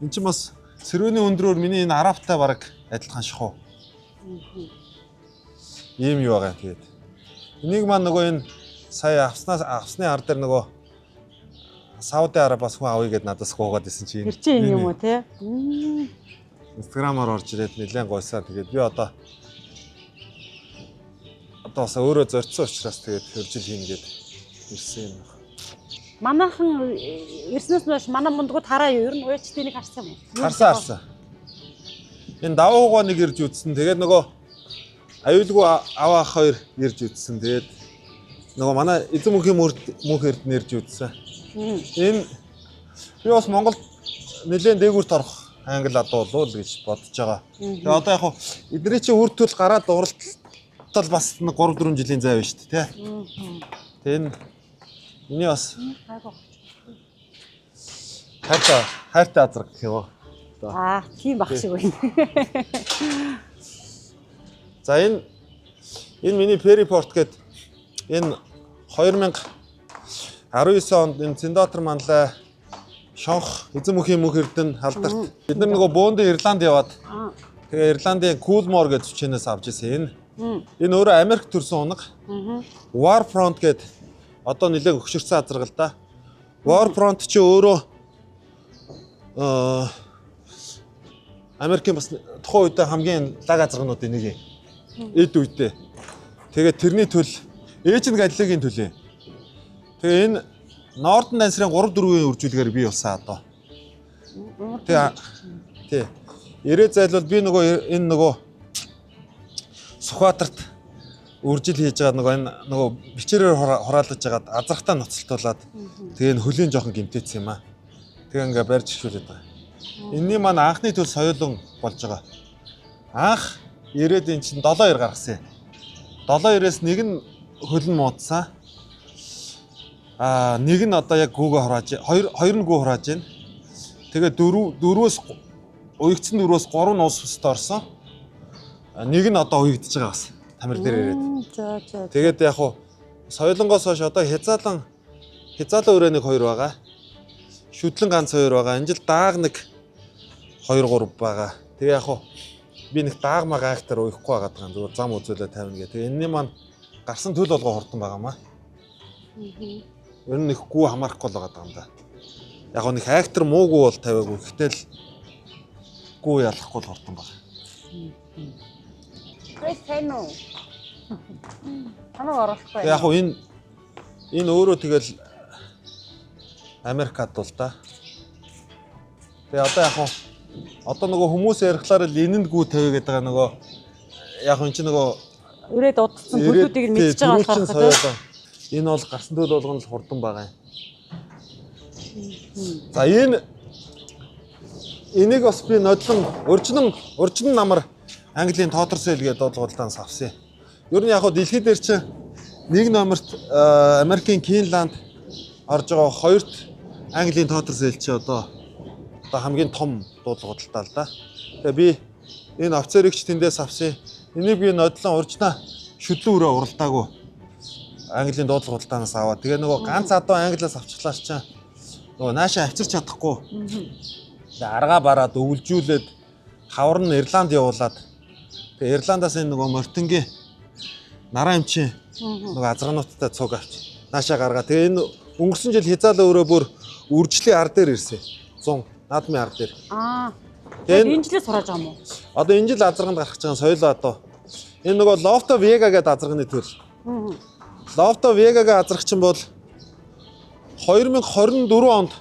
Speaker 2: эн чинь бас сэрвэний өндрөөр миний энэ арабтай бараг адилхан шахуу. Ийм юу байгаа юм тэгээд. Энийг маань нөгөө энэ сая авсны ар дээр нөгөө Сауди Арабаас хүн авъя гэд надаас гуугаад исэн чи
Speaker 1: Тэр чинь энэ юм уу те?
Speaker 2: Инстаграмаар орж ирээд нэлээд гойсаа. Тэгээд би одоо бас өөрөө зорьцсон учраас тэгээд хөржил хийнэ гэд ирсэн юм байна.
Speaker 1: Манайхан ирснээс хойш манай мундгууд хараа юу? Ер нь уяч тэнийг харсан юм уу?
Speaker 2: Харсан, харсан. Энэ давуу хугаа нэг ирж үзсэн. Тэгээд нөгөө аюулгүй аваа ах хоёр ирж үзсэн. Тэгээд нөгөө манай эзэн мөнхийн мөрд мөнх эрдэнэ ирж үзсэн. Энэ би бас Монгол нэлээд дээгүүрт орох англи адуу болов л гэж бодож байгаа. Тэгээ одоо яг хуу эдний чи үр төл гараад уралтал бас 3 4 жилийн зай байна шүү дээ, тий. Тэгээ энэ миний бас хайртай хайртай азраг гэх юм уу.
Speaker 1: Аа, тийм бах шиг байна.
Speaker 2: За, энэ миний Periport гээд энэ 2019 онд энэ Цэндотер манлай шонх эзэн мөхийн мөх эрдэнэ халдарт бид нар нөгөө бөөндөө Ирланд яваад тэгээ Ирландын Coolmore гэж зүчэнээс авч ирсэн. Энэ өөрөө Америк төрсэн унаг. Warfront гээд одоо нэлээд өгшөрсөн азарга л да. Warfront чи өөрөө Америкийн бас тухайн үедээ хамгийн лаг азаргануудын нэг юм. Эд үедээ. Тэгээд тэрний төл ээж нь Галилагийн төлөө. Тэгээ энэ Northern Dancer-ын 3 4-ийн үржүүлгээр бий болсон одоо. Тэгээ тий. Ирээ зайлвал би нөгөө энэ нөгөө Сүхбаатарт үржил хийж байгаа нөгөө энэ нөгөө бичээрээр хураалгаж байгаад азрахтаа ноцолтуулаад тэгээ энэ хөлийн жоохон гимтээсэн юм аа. Тэгээ ингээ барьж гिचүүлээд байгаа. Энийний маань анхны төл соёлон болж байгаа. Анх ирээд эн чинь 7-2 гаргасан юм. 7-9-ээс нэг нь хөлн муудсан. Аа, нэг нь одоо яг гүүгээ хурааж, хоёр хоёр нь гүү хурааж байна. Тэгээ дөрвөөс уягдсан дөрвөөс гурав нь ус өстө орсон. Нэг нь одоо уягдж байгаа бас. Тамир дээр ирээд.
Speaker 1: За за.
Speaker 2: Тэгээд яг хуу соёлонгоос хойш одоо хязаалан өрөө нэг хоёр байгаа. Шүдлэн ганц хоёр байгаа. Энэ жил дааг нэг 2 3 байгаа. Тэгээ яг хуу би нэг дааг магаагтар уяхгүй байгаа даа. Зүгээр зам үзүүлээ тавина гэх. Тэгээ энэний маань гарсан төл болгоо хурдан байгаа маа. Ер нь их гүү хамаарахгүй л байгаа юм да. Яг гоо нэг хайктар муугүй бол тавиагүй. Гэтэл гүү ялахгүй л хурдан байгаа.
Speaker 1: Эй, сайн уу? Танаа оруулахгүй.
Speaker 2: Тэгээ яг хуу энэ өөрөө тэгэл Америкад бол да. Тэгээ одоо яг хуу одоо нөгөө хүмүүс ярихлаар л энэнд гүү тавиа гэдэг байгаа нөгөө яг хуу эн чинь нөгөө
Speaker 1: Өрөөд удацсан төлүүдийг нь мэдж байгаа
Speaker 2: болохоор
Speaker 1: болохоор тийм.
Speaker 2: Энэ бол гарсан төл болгоно л хурдан байгаа юм. За, энэ энийг бас би нодлон уржин намар Английн Toter Sale гэдэг дуудлага худалдаанаас авсан юм. Ер нь яг хуу дэлхий дээр чинь нэг номерт Америкийн Keeneland орж байгаа, хоёрт Английн Toter Sale чи одоо хамгийн том дуудлага худалдаа л да. Тэгээ би энэ офицерыг ч тэндээс авсан. Энийг би нодлон уржнаа шүдлэн өрөө уралдаагүй. Английн дуудлага худалдаанаас аваад тэгээ нөгөө ганц адуу Англиас авчихлаар чинь нөгөө наашаа авчирч чадахгүй. Тэгээ аргаа бараад өвлжүүлээд хавар нь Ирланд явуулаад тэгээ Ирландаас энэ нөгөө Мортингийн нараа эмчийн нөгөө азаргануудтай цуг авч наашаа гаргаа. Тэгээ энэ өнгөрсөн жил хязаалаа өрөө бүр үржлийн ар дээр ирсэн. 100 наадмын ар дээр.
Speaker 1: Аа.
Speaker 2: Тэгээ
Speaker 1: Тэгээд энэ жилээс хурааж байгаа юм уу?
Speaker 2: Одоо энэ жил азарганд гарах гэж байгаа соёлоо одоо. Энэ нөгөө Лofto Vega гэдэг азарганы төр. Lofto Vega-гийн азаргач нь бол 2024 онд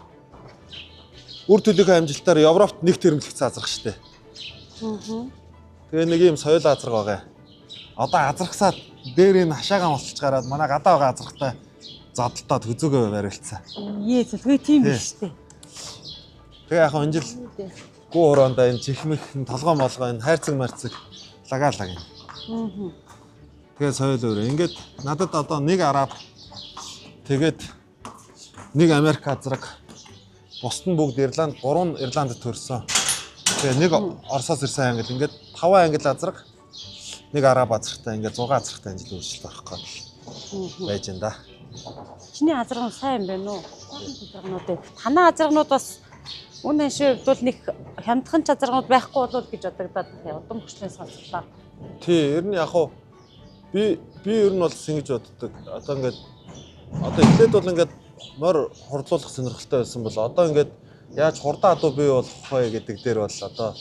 Speaker 2: үр төлийнхөө амжилтаар Европт нэг тэрэмлэгдсэн азарга штэ. Тэгээ нэг юм соёл азарга байгаа. Одоо азаргасаа дээр энэ хашаагаа мосолж гараад манай гадаа байгаа азаргатай зодолтоод хөзөөгөө барилцсан.
Speaker 1: Ее, зүлгүй тийм
Speaker 2: Тий.
Speaker 1: биш үү?
Speaker 2: Тэгээ яг энэ жил гүү хорондоо энэ чихмэх, энэ толгой молгой, энэ хайрцаг марцаг лагаалаг юм. Тэгээ соёл өөрөө. Ингээд надад одоо нэг араб, тэгээд нэг Америк азраг, бусд нь бүгд Ирланд, гурван нь Ирландд төрсөн. Тэгээ нэг Оросоос ирсэн англи, ингээд таван англи азраг, нэг араб азрагтай, ингээд 6 азрагтай энэ жил өөрчлөлт орох гэж байж энэ да.
Speaker 1: Чиний азарган сайн байна уу? Сайхан азарганууд ээ. Танаа азарганууд бас үн ханшийн хувьд бол нэг хямдхан ч азарганууд байхгүй болов гэж бодогдоод байна. Удам хөшлөн сонслоо.
Speaker 2: Тий, ер нь яг хуу би ер нь бол ингэж боддог. Одоо ингээд одоо эхлээд бол ингээд морь хурдлуулах сонирхолтой байсан бол одоо ингээд яаж хурдан адуу бий болох вэ гэдэг дээр бол одоо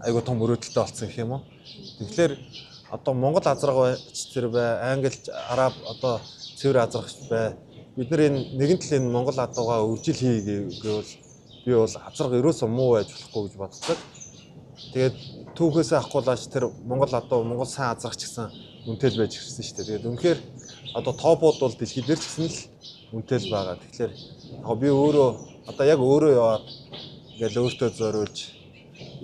Speaker 2: айгуу том мөрөөдөлтэй болсон гэх юм уу. Тэгэхээр одоо Монгол азарга ч тэр бай, Англи, Араб одоо цэвэр азаргач бай. Бид нар энэ нэгэн тал энэ Монгол адуугаа өржил хий гэвэл би бол азарга ерөөсөө муу байж болохгүй гэж боддог. Тэгээд түүхээсээ авахгүйж тэр Монгол адуу, Монгол сайн азаргач гэсэн үнэтэй л байж ирсэн шүү дээ. Тэгээд үнэхээр одоо топууд бол дэлхий дээр ч гэсэн л үнэтэй л байгаа. Тэгэхээр яг би өөрөө одоо яг өөрөө яваад ингээл өөртөө зориулж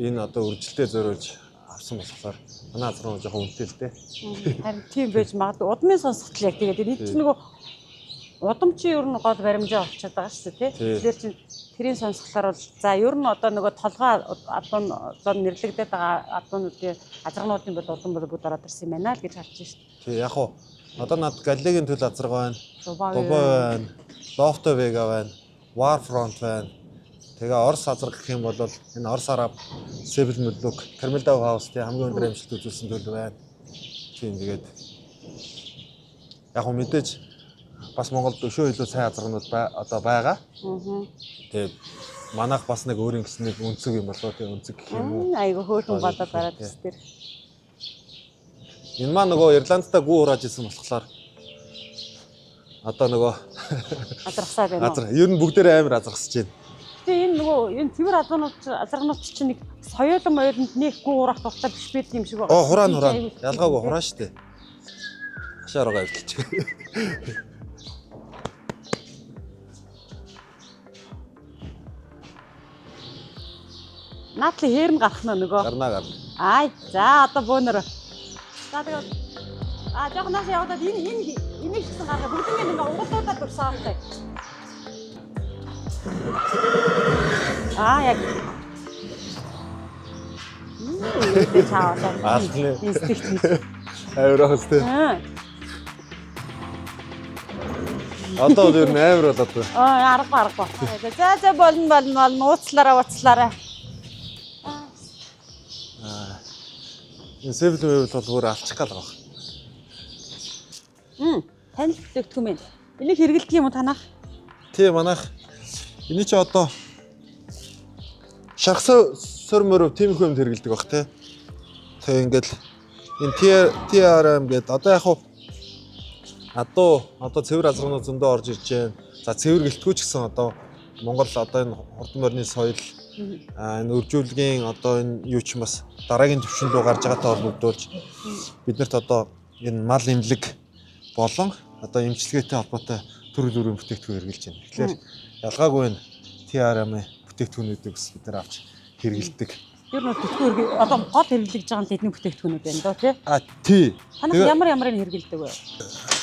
Speaker 2: энэ одоо үржилтээ зориулж авсан болохоор манай азарга жоохон үнэтэй л дээ.
Speaker 1: Харин тийм байж магадгүй. Удмын сонсгол яг тэгээд энэ чинь нөгөө удам чи ер нь гол баримжаа олчоод байгаа шүү дээ, тий. Тэгэхээр чин тэрийн сонсголоор бол за ер нь одоо нөгөө толгой адуун одоо нэрлэгдээд байгаа адуунуудын азаргануудын бол удам бол бүгд ороод ирсэн юм байна л гэж харж шít.
Speaker 2: Тий, яг хуу одоо над Галигийн төл азарга байна,
Speaker 1: Дубай
Speaker 2: Дубай байна, Лофто Вега байна, Warfront байна. Тэгээ Орос азарга гэх юм бол энэ Орос Араб Себел Мөдлөг, Кармелдав Хаус тий хамгийн өндөр амжилт үзүүлсэн төл байна. Тийм, тэгээд яг хуу мэдээж бас Монголд өшөө илүү сайн азарганууд одоо байгаа. Тэгээд манайх бас нэг өөрийн гэсэн нэг өнцөг юм болоо тий, өнцөг гэх юм уу.
Speaker 1: Айгу хөөрхөн болоод гараад ирсэн тэр.
Speaker 2: Энэ маань нөгөө Ирландтай гүү хурааж исэн болохоор одоо нөгөө
Speaker 1: Азаргасаа байна уу?
Speaker 2: азар ер нь бүгдээрээ амар азаргасж байна.
Speaker 1: Гэтэ энэ нөгөө энэ цэвэр адуунууд азарганууд чинь нэг соёолон моёолонд нэг гүү хураах дуртай биш байдаг юм шиг байна.
Speaker 2: Оо, хураан хураан. Ялгаагүй хураан штэ. Хашаар байгаа явчих.
Speaker 1: Наадлын хээр нь гарах нь нөгөө.
Speaker 2: Гарнаа гарна.
Speaker 1: Ай, за одоо бөөнөр. За тэгээд жоохон нааш яваад энэ энэ энийг ч гэсэн гаргаа бүгднийг ингээ угалдуулаад дурсаалтай. Аа яг. Чааваа.
Speaker 2: Алхны.
Speaker 1: Инстинкт.
Speaker 2: Амар ахс тий.
Speaker 1: Аа.
Speaker 2: Одоо бол ер нь амар болоод байна.
Speaker 1: Аа, аргагүй аргагүй. За за болно болно болно ууцлаараа ууцлаараа.
Speaker 2: Энэ сэвэл мэвэл бол бүр алчих гал байгаа.
Speaker 1: Танил бүтээгдэхүүн мэн. Энийг хэрэгэлдэг юм уу танах?
Speaker 2: Тий, манайх энэ чи одоо шархсан сөр мөрөв тиймэрхүү юмд хэрэгэлдэг бах тий. Тэг ингээл энэ TRM гэдэг одоо яг хуу адуу одоо цэвэр азарганууд зөндөө орж ирж байна. За цэвэр гэлтгүү ч гэсэн одоо Монгол одоо энэ хурдан морины соёл энэ өржүүлгийн одоо энэ юу ч бас дараагийн түвшин рүү гарч байгаатай холбогдуулж биднэрт одоо энэ мал эмнэлэг болон одоо эмчилгээтэй холбоотой төрөл бүрийн бүтээгдэхүүн хэрэгжилж байна. Тэгэхээр ялгаагүй энэ TRM бүтээгдэхүүнүүдийг бас бид нар авч хэрэгэлдэг.
Speaker 1: Ер нь төтгөө хэрэг одоо гол хэрэглэж байгаа нь тэдний бүтээгдэхүүнүүд байна дөө тий.
Speaker 2: А тий.
Speaker 1: Танах ямар ямарыг хэрэглэдэг вэ?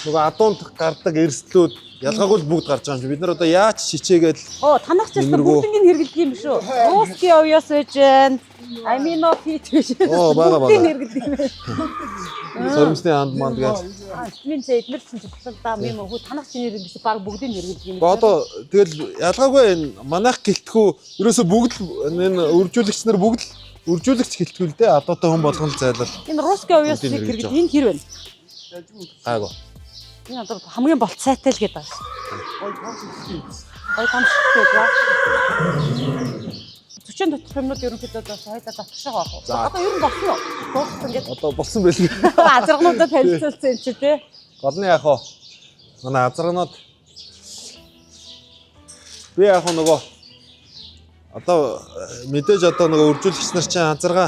Speaker 2: Нөгөө адуунд гардаг эрсдлүүд ялгаагүй л бүгд гарч байгаа юм чи. Бид нар одоо яаж чичээгээл
Speaker 1: Оо, танах ч гэсэн
Speaker 2: Нэмэргүй.
Speaker 1: бүгднийг нь хэрэглэдэг юм шүү. Русский овёс байж гэн. Амино фит биш.
Speaker 2: Оо, бага, бага.
Speaker 1: Бүгдийг нь хэрэглэдэг юм байна.
Speaker 2: соримсны анд манд гэж.
Speaker 1: Витамин С эднэр чинь чухал даа юм уу? Танах чинь хэрэглэдэг баг бүгдийг нь хэрэглэдэг юм.
Speaker 2: Гэхдээ одоо тэгэл ялгаагүй энэ манайх гэлтгүү ерөөсө бүгд л энэ үржүүлэгч нар бүгд л үржүүлэгч гэлтгүү л дээ. Адуутай хүн болгон л зайлал
Speaker 1: Энэ русский овёсыг
Speaker 2: Бүгдийг нь хэрэглэж
Speaker 1: хэрэглэдэг. Энэ хэр вэ?
Speaker 2: гайгүй.
Speaker 1: Энэ одоо хамгийн болцоотой л гэдэг байна. Гой томшигтэй ба. Зүчин доторх юмнууд ерөнхийдөө бас хоёлаа татгшаа байх уу?
Speaker 2: За.
Speaker 1: Одоо ер нь болсон уу? Дууссан гэдэг.
Speaker 2: Одоо болсон байлгүй.
Speaker 1: Азаргануудад танилцуулсан юм чи тий.
Speaker 2: Гол нь яг хоо манай азарганууд би яг хоо нөгөө одоо мэдээж одоо нөгөө үржүүлэгч нар чинь азарга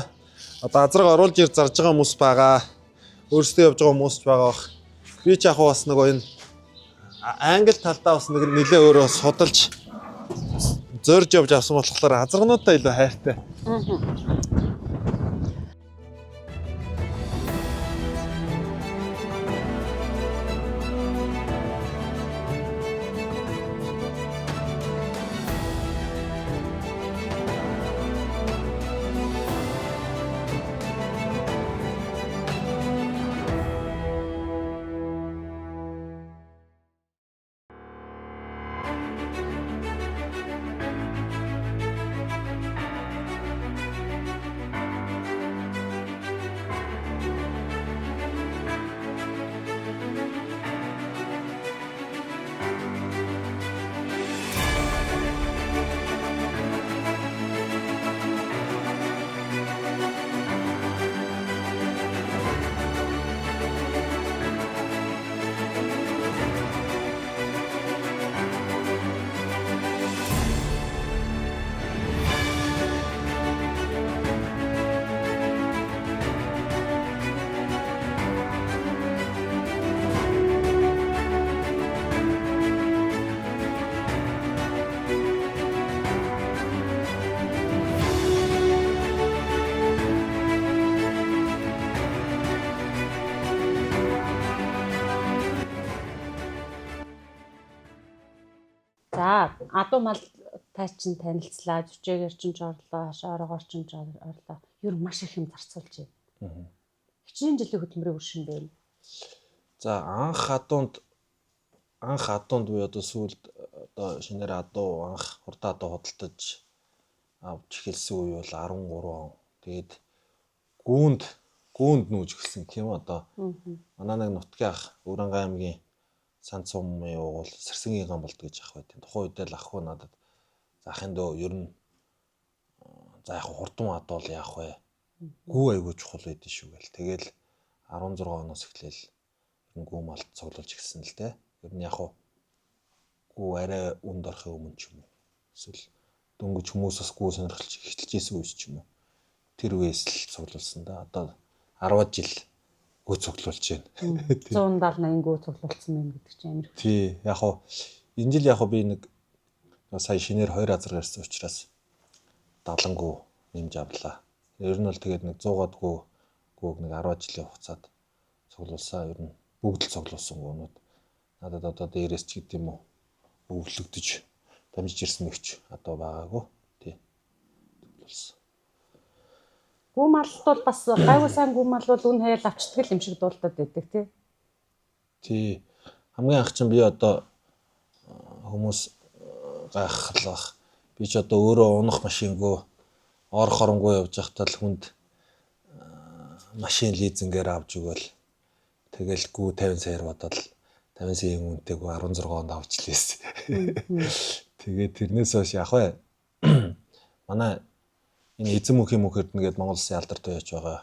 Speaker 2: одоо азарга оруулж ир зарж байгаа хүмүүс байгаа. Өөрсдөө явж байгаа хүмүүс ч байгаа бах. Би ч яг хоо бас нөгөө энэ англи талдаа бас нэг нэлээ өөрөө судалж зорж явж авсан болохоор азаргануудаа илүү хайртай.
Speaker 1: Адуу мал та чинь танилцлаа, жүжигээр чинь ч орлоо, хашаа ороогоор чинь ч орлоо. Ер нь маш их юм зарцуулж байна. Хичнээн жилийн хөдөлмөрийн үр шин байна.
Speaker 2: За анх адуунд би одоо сүүлд одоо шинээр адуу анх хурдан адуу худалдаж авч эхэлсэн үе бол 13 он. Тэгээд гүүнд нүүж эхэлсэн гэх юм одоо. Манай нэг нутгийн ах Өрөнгө аймгийн Сан цумын уугуул Сэрсэнгийн ган болд гэж ах байт. Тухайн үедээ л ах хүү надад за ахын дөө ер нь за яг хурдан адуул яах вэ? Гүү айгуу чухал байдэн шүү гэл. Тэгэл 16 оноос эхлээл ер нь гүү малт цуглуулж эхэлсэн л дээ. Ер нь яг хуу гүү арай үнд орохын өмнө ч юм уу. Эсвэл дөнгөж хүмүүс бас гүү сонирхолж эхэлж исэн үе ч юм уу. Тэр үеэс л цуглуулсан да. Одоо 10 жил гүү цуглуулж байна.
Speaker 1: 170 80 гүү цуглуулсан юм гэдэг чинь амар.
Speaker 2: Тий, яг хуу энэ жил яг хуу би нэг сая шинээр 2 азар гарсан учраас 70 гүү нэмж авлаа. Ер нь бол тэгээд нэг 100-аад гүүг нэг 10 жилийн хугацаанд цуглуулсан. Ер нь бүгд л цуглуулсан гүүнүүд. Надад одоо дээрээс ч гэдэм үү өвлөгдөж дамжиж ирсэн нэгч одоо байгаагүй. Тий. Цуглуулсан.
Speaker 1: Гүү малт бол бас гайгүй сайн гүү мал бол үн хаяал авчдаг юм шиг дуулдаад байдаг тий.
Speaker 2: Тий. Хамгийн анх чинь би одоо хүмүүс гайхлах. Би ч одоо өөрөө унах машингүй ор хоронгүй явж байхдаа л хүнд машин лизингээр авч өгөөл. Тэгэл гүү 50 саяар бодоод 50 саяын үнэтэй гүү 16 онд авч лээсэн. Тэгээд тэрнээс хойш яг вэ. Манай энэ эзэн мөнхийн мөнх эрдэнэ гээд Монгол Улсын алдар туяач байгаа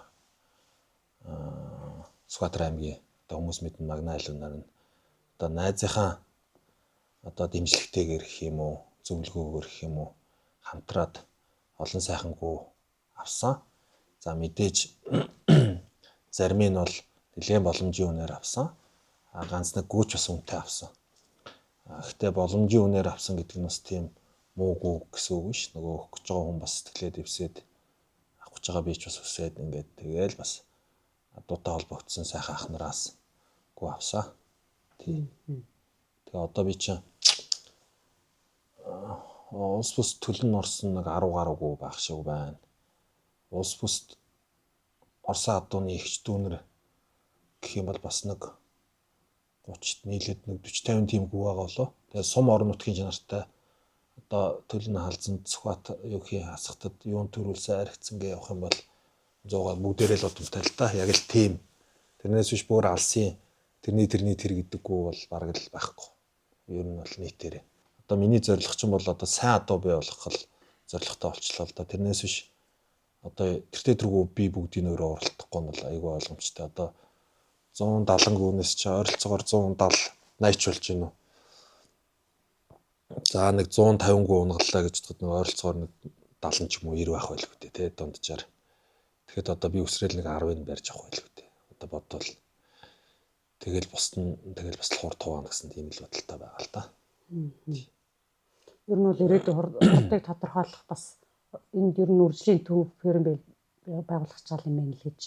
Speaker 2: Сүхбаатар аймгийн одоо хүмүүс мэднэ Магна айлунаар нь одоо найзынхаа одоо дэмжлэгтэйгээр гэх юм уу, зөвлөгөөгөөр гэх юм уу хамтраад олон сайхан гүү авсан. За мэдээж зарим нь бол нэлээд боломжийн үнээр авсан. А ганц нэг гүүч бас үнэтэй авсан. Гэхдээ боломжийн үнээр авсан гэдэг нь бас тийм муу гүү гэсэн үг биш. Нөгөө өгөх гэж байгаа хүн бас сэтгэлээ дэвсээд авах гэж байгаа би ч бас өсөөд ингээд тэгээл бас адуутай холбогдсон сайхан ах нараас гүү авсан. Тий. Тэгээ одоо би чинь улс бүс төлөн орсон нэг 10 гаруй гүү байх шиг байна. Улс бүст орсон адууны эгч дүүнер гэх юм бол бас нэг 30-т нийлээд нэг 40 50 тийм гүү байгаа болоо. Тэгээ сум орон нутгийн чанартай одоо төлөн халзанд Сүхбаат юу гэх хасахтад юун төрүүлсэн аригдсан гэ явах юм бол 100-аа бүгдээрээ л удамтай л та. Яг л тийм. Тэрнээс биш бүр алсын тэрний тэр гэдэггүй бол бараг л байхгүй. Ер нь бол нийтээрээ. Одоо миний зорилго чинь бол одоо сайн адуу бий болох л зорилготой болчлоо л да. Тэрнээс биш одоо тэртээ тэргүй би бүгдийг өөрөө уралдахгүй нь бол айгүй ойлгомжтой. Одоо 170 гүнээс чи ойролцоогоор 170 80 ч болж гинэ үү. За нэг 150 гүн унгаллаа гэж бодоход нэг ойролцоогоор нэг 70 ч юм уу 90 байх байлгүй дээ тий дунджаар. Тэгэхэд одоо би өсрөөл нэг 10-ыг барьж авах байлгүй дээ. Одоо бодвол тэгэл бус нь тэгэл бас л хурд хуваана гэсэн тийм л бодолтой байгаа л да.
Speaker 1: Ер нь бол ирээдүйн хурдыг тодорхойлох бас энд ер нь үржлийн төв фирм байгуулах чал юм байна л гэж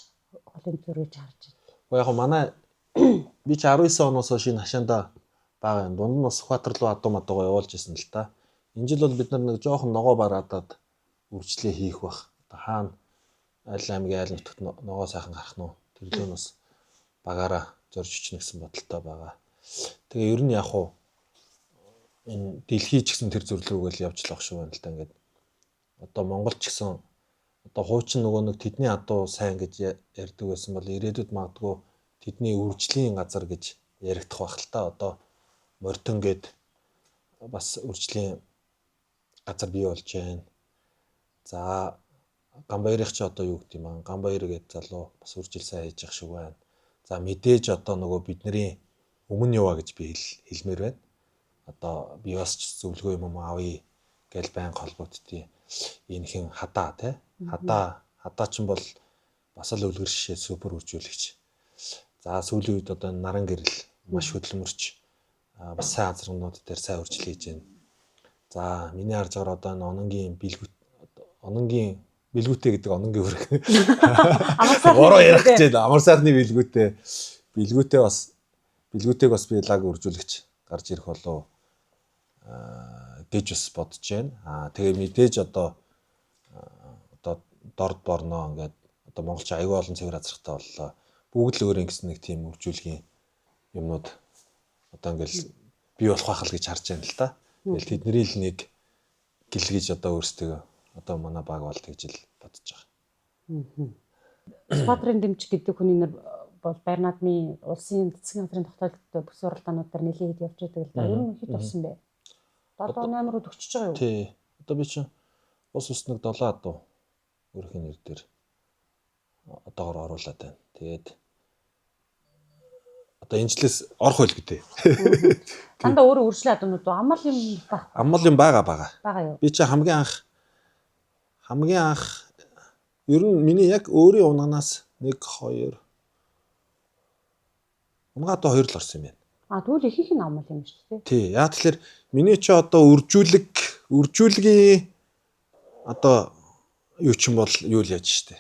Speaker 1: холын зөрүүж харж байна.
Speaker 2: Гэхдээ яг манай би чи 19 оноос хойш энэ хашаанда байгаа юм. Дунд нь бас Сүхбаатар руу адуу мадуугаа явуулж исэн л та. Энэ жил бол бид нар нэг жоохон ногоо бараадаад үржлээ хийх бах. Одоо хаана аль аймгийн аль нутагт ногоо сайхан гарах нь тэр лөө бас багаараа зорж өчнө гэсэн бодолтой байгаа. Тэгээ ер нь яг уу энэ дэлхий ч гэсэн тэр зөвлөгөөгөл явж л ах шиг байна л да ингээд. Одоо Монгол ч гэсэн одоо хуучин нөгөө нэг тэдний адуу сайн гэж ярьдаг байсан бол ирээдүйд магадгүй тэдний үржлийн газар гэж яригдах байх л та. Одоо морьтон гээд бас үржлийн газар бий болж байна. За Гамбаярых чи одоо юу гэдэг юм аа? Гамбаяр гээд залуу бас үржил сайн хийж явах шиг байна. За мэдээж одоо нөгөө бидний өмнө яваа гэж би хэлмээр байна. Одоо би бас ч зөвлөгөө юм авъя гэж байнга холбогддیں۔ Энэ хин хадаа тий. Хадаа ч бол бас л үлгэр шишээ супер үржүүлэгч. За сүүлийн үед одоо наран гэрэл маш хөдөлмөрч бас сайн азарганууд дээр сайн үржил хийж байна. За миний харж байгаагаар одоо энэ ононгийн бэлгүүт ононгийн бэлгүүтээ гэдэг ононгийн үрэг. Бороо ярих гэж байна. Амар сайхны бэлгүүтээ. Бэлгүүтээ бас бэлгүүтэйг бас би лаг үржүүлэгч гарч ирэх болов. гэж бас бодож байна. Тэгээ мэдээж одоо одоо дорд борноо ингээд одоо монголч аягүй олон цэвэр азрахтай боллоо. Бүгд л өөр ингэсэн нэг тийм үржүүлгийн юмнууд одоо ингээл бий болох байх л гэж харж байна л да. Тэгэл тэдний л нэг гэлгэж одоо өөрсдөө одоо манай баг бол тэгж л бодож байгаа.
Speaker 1: Сүхбаатарын дэмжих гэдэг хүний нэр бол Баярнаадмын улсын цэцгийн газрын тогтоолттой бүс уралдаанууд дээр нэлээд хэд явж байдаг л да. Ер нь хэд болсон бэ? 7 8 руу төгсөж байгаа юу?
Speaker 2: Тий. Одоо би чинь ус ус нэг 7 адуу өөрхийн нэр дээр одоогор оруулаад байна. Тэгээд одоо энэ жилээс орох байл гэдэг.
Speaker 1: Дандаа өөрөө үржлээ адуунууд уу? Амал юм байх
Speaker 2: Аммал юм байгаа байгаа.
Speaker 1: байгаа юу?
Speaker 2: Би чи хамгийн анх ер нь миний яг өөрийн унаанаас 1 2 унгаа одоо 2 л орсон юм байна.
Speaker 1: Тэгвэл ихэнх нь амал юм шүү дээ.
Speaker 2: Тий. Яг тэгэхээр миний чи одоо үржүүлгийн одоо юу чинь бол юу л яаж штэ.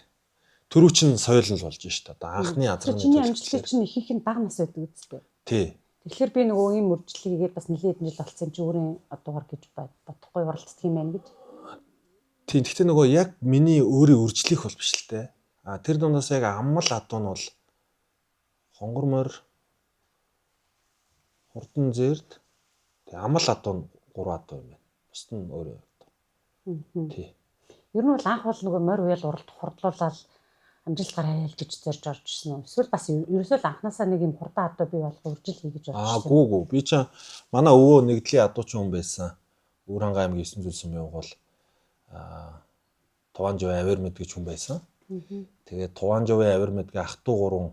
Speaker 2: Төрүү чин соёл нь л болж штэ. Одоо анхны
Speaker 1: Тэр
Speaker 2: азрын
Speaker 1: чиний амжилтыг чинь ихэнх нь бага нас байдаг үстэй.
Speaker 2: Тий.
Speaker 1: Тэгэхээр би нөгөө ийм үржлэг хийгээд бас нэлээд жил болсон юм чи өөрийн одоогор гэж бодохгүй уралддаг юм байна гэж.
Speaker 2: Тийм. Гэхдээ нөгөө яг миний өөрийн үржлэх бол биш л те. Тэр дундаас яг аммал адуу нь бол хонгор морь хурдан зээрд тэг аммал адуу нь 3 адуу юм байна. Бусд нь өөрөө адуу. Тий.
Speaker 1: Ер нь бол анх бол нөгөө морь уяал уралд хурдлуулаад амжилт гаргаал гэж зорж орж ирсэн үү? Эсвэл бас ерөөсөө л анханасаа нэг юм хурдан адуу бий болох үржил хий гэж орж ирсэн.
Speaker 2: Гүү гүү. Би чинь манай өвөө нэгдлийн адуучин хүн байсан. Өвөрхангай аймгийн 9 зүйлсэн явгал Туваанжив авир мэд гэж хүн байсан. Тэгээд Туваанживын авир мэдгээ ах トゥ гурван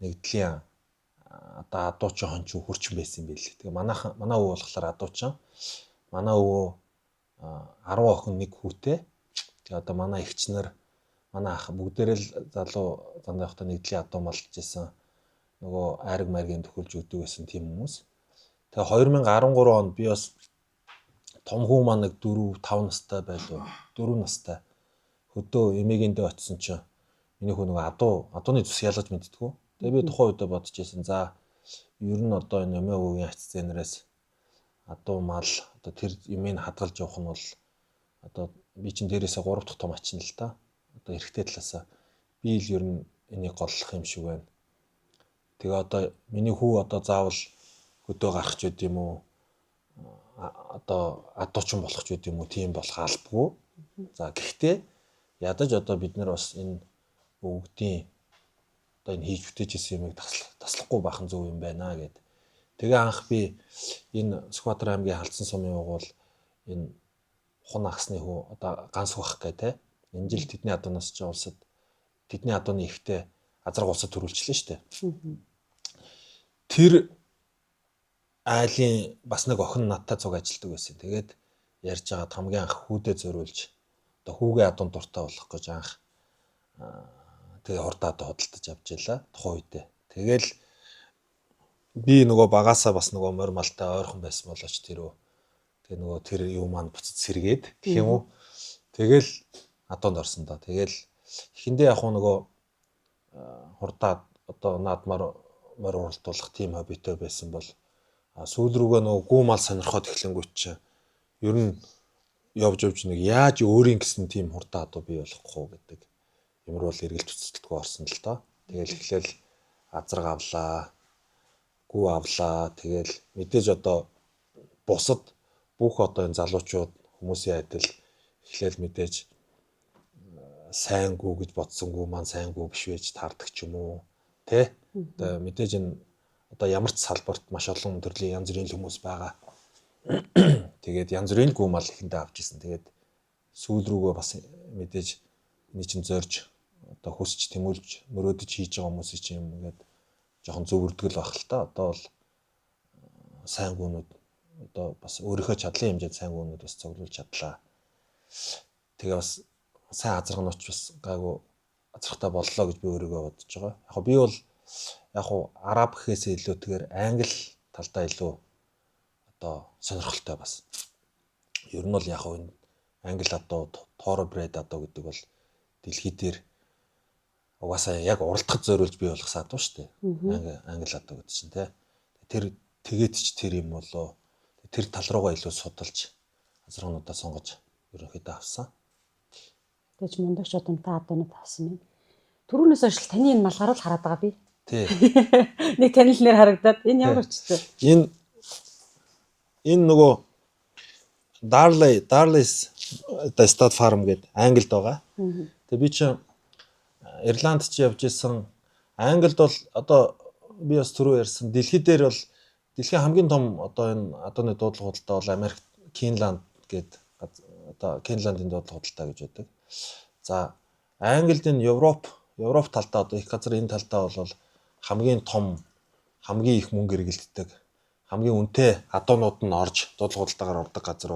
Speaker 2: нэгдлийн одоо адуучин хончин хөрчин байсан юм билээ. Тэгээ манай өвөө болохоор адуучин. Манай өвөө 10 охин нэг хүүтэй. Тэгээ одоо манай эгч нар манай ах бүгдээрээ л залуу зандаа явахдаа нэгдлийн адуу малж исэн. Нөгөө айраг маргийн төхөлж өгдөг байсан тийм хүмүүс. Тэгээ 2013 онд би бас том хүү маань нэг 4 5 настай байлуу. 4 настай. Хөдөө эмээгэндээ очисон чинь миний хүү нөгөө адууны зүс ялгаж мэддэггүй. Тэгээ би тухайн үедээ бодож исэн. За ер нь одоо энэ эмээ өвгийн ач зээнрээс адуу мал одоо тэр эмийг хадгалж явах нь бол одоо би чинь дээрээсээ 3 дахь том ачин л та. Одоо эрэгтэй талаасаа би л ер нь энийг голлох юм шиг байна. Тэгээ одоо миний хүү одоо заавал хөдөө гарах ч гэдэм юм уу одоо адуучин болох ч гэдэм юм уу тийм болох албагүй. За гэхдээ ядаж одоо бид нар бас энэ өвгдийн одоо энэ хийж бүтээж исэн юмыг таслахгүй байх нь зөв юм байна гэд. Тэгээ анх би энэ Сүхбаатар аймгийн Халдсан сумын угуул энэ хун агсны хүү одоо ганц хөх гэ тэ. Энэ жил тэдний адуунаас чи улсад тэдний адууны ихтэй азарга улсад төрүүлчлээ шүү дээ. Тэр айлын бас нэг охин надтай цуг ажилладаг байсан. Тэгээд ярьж байгаа хамгийн анх хүүдээ зориулж одоо хүүгээ адуун дуртай болох гэж анх тэгээ хурдаа худалдаж авч ялаа тухайн үедээ. Тэгэл би нөгөө багасаа бас нөгөө морь малтай ойрхон байсан болооч тэр тэгээ нөгөө тэр юм маань буцаж сэргээд гэх юм уу. Тэгэл адуунд орсон да. Тэгэл эхэндээ яг хуу нөгөө хурдаа одоо наадмаар морь уралдуулах тийм хоббитой байсан бол сүүл рүүгээ нөгөө гүү мал сонирхоод эхлэнгүүт чинь ер нь явж явж нэг яаж өөрийн гэсэн тийм хурдан адуу бий болохгүй гэдэг юмр бол эргэлт төсөлтгөө орсон л доо. Тэгэл эхлээл азарга авлаа, гүү авлаа. Тэгэл мэдээж одоо бусад бүх одоо энэ залуучууд хүмүүсийн адил эхлээл мэдээж сайн гүү гэж бодсон гүү маань сайн гүү биш байж таардаг ч юм уу. Тэ? Одоо мэдээж энэ одоо ямар ч салбарт маш олон төрлийн янз бүрийн хүмүүс байгаа. Тэгээд янз бүрийн гүү мал ихэндээ авч исэн. Тэгээд сүүл рүүгээ бас мэдээж эний чинь зорж одоо хүсч тэмүүлж мөрөөдөж хийж байгаа хүмүүсийн чинь юм ингээд жоохон зөвөрдөг л байх л та. Одоо бол сайн гүүнүүд одоо бас өөрийнхөө чадлын хэмжээнд сайн гүүнүүд бас цуглуулж чадлаа. Тэгээ бас сайн азарганууч бас гайгүй азархтай боллоо гэж би өөрийгөө бодож байгаа. Яг би бол яг хуу араб гэхээсээ илүүтэйгээр англи талдаа илүү одоо сонирхолтой бас. Ер нь бол яг хуу энэ англи адуу, thoroughbred адуу гэдэг бол дэлхий дээр угаасаа яг уралдахад зориулж бий болгосон адуу шүү дээ. Англи адуу гэдэг чинь тий. Тэр тэгээд ч тэр юм болоо тэр тал руугаа илүү судалж азаргануудаа сонгож ерөнхийдөө авсан.
Speaker 1: Тэгэж мундагч удамтай адуунууд авсан юм. Түрүүнээс хойш л таны энэ малгай руу л хараад байгаа би.
Speaker 2: Тий.
Speaker 1: Нэг танил нэр харагдаад энэ ямар өчтэй.
Speaker 2: Энэ нөгөө Darley's одоо Stud Farm гэдэг Англид байгаа. Тэгээ би чинь Ирланд чи явж исэн. Англид бол одоо би бас түрүү ярьсан дэлхий дээр бол дэлхийн хамгийн том одоо энэ адууны дуудлага худалдаа бол Америк Кинланд гэдэг одоо Кинландын дуудлага худалдаа гэж байдаг. За Англид энэ Европ талдаа одоо их газар энэ талдаа бол хамгийн том, хамгийн их мөнгө эргэлддэг, хамгийн үнэтэй адуунууд нь орж дуудлага худалдаагаар ордог газар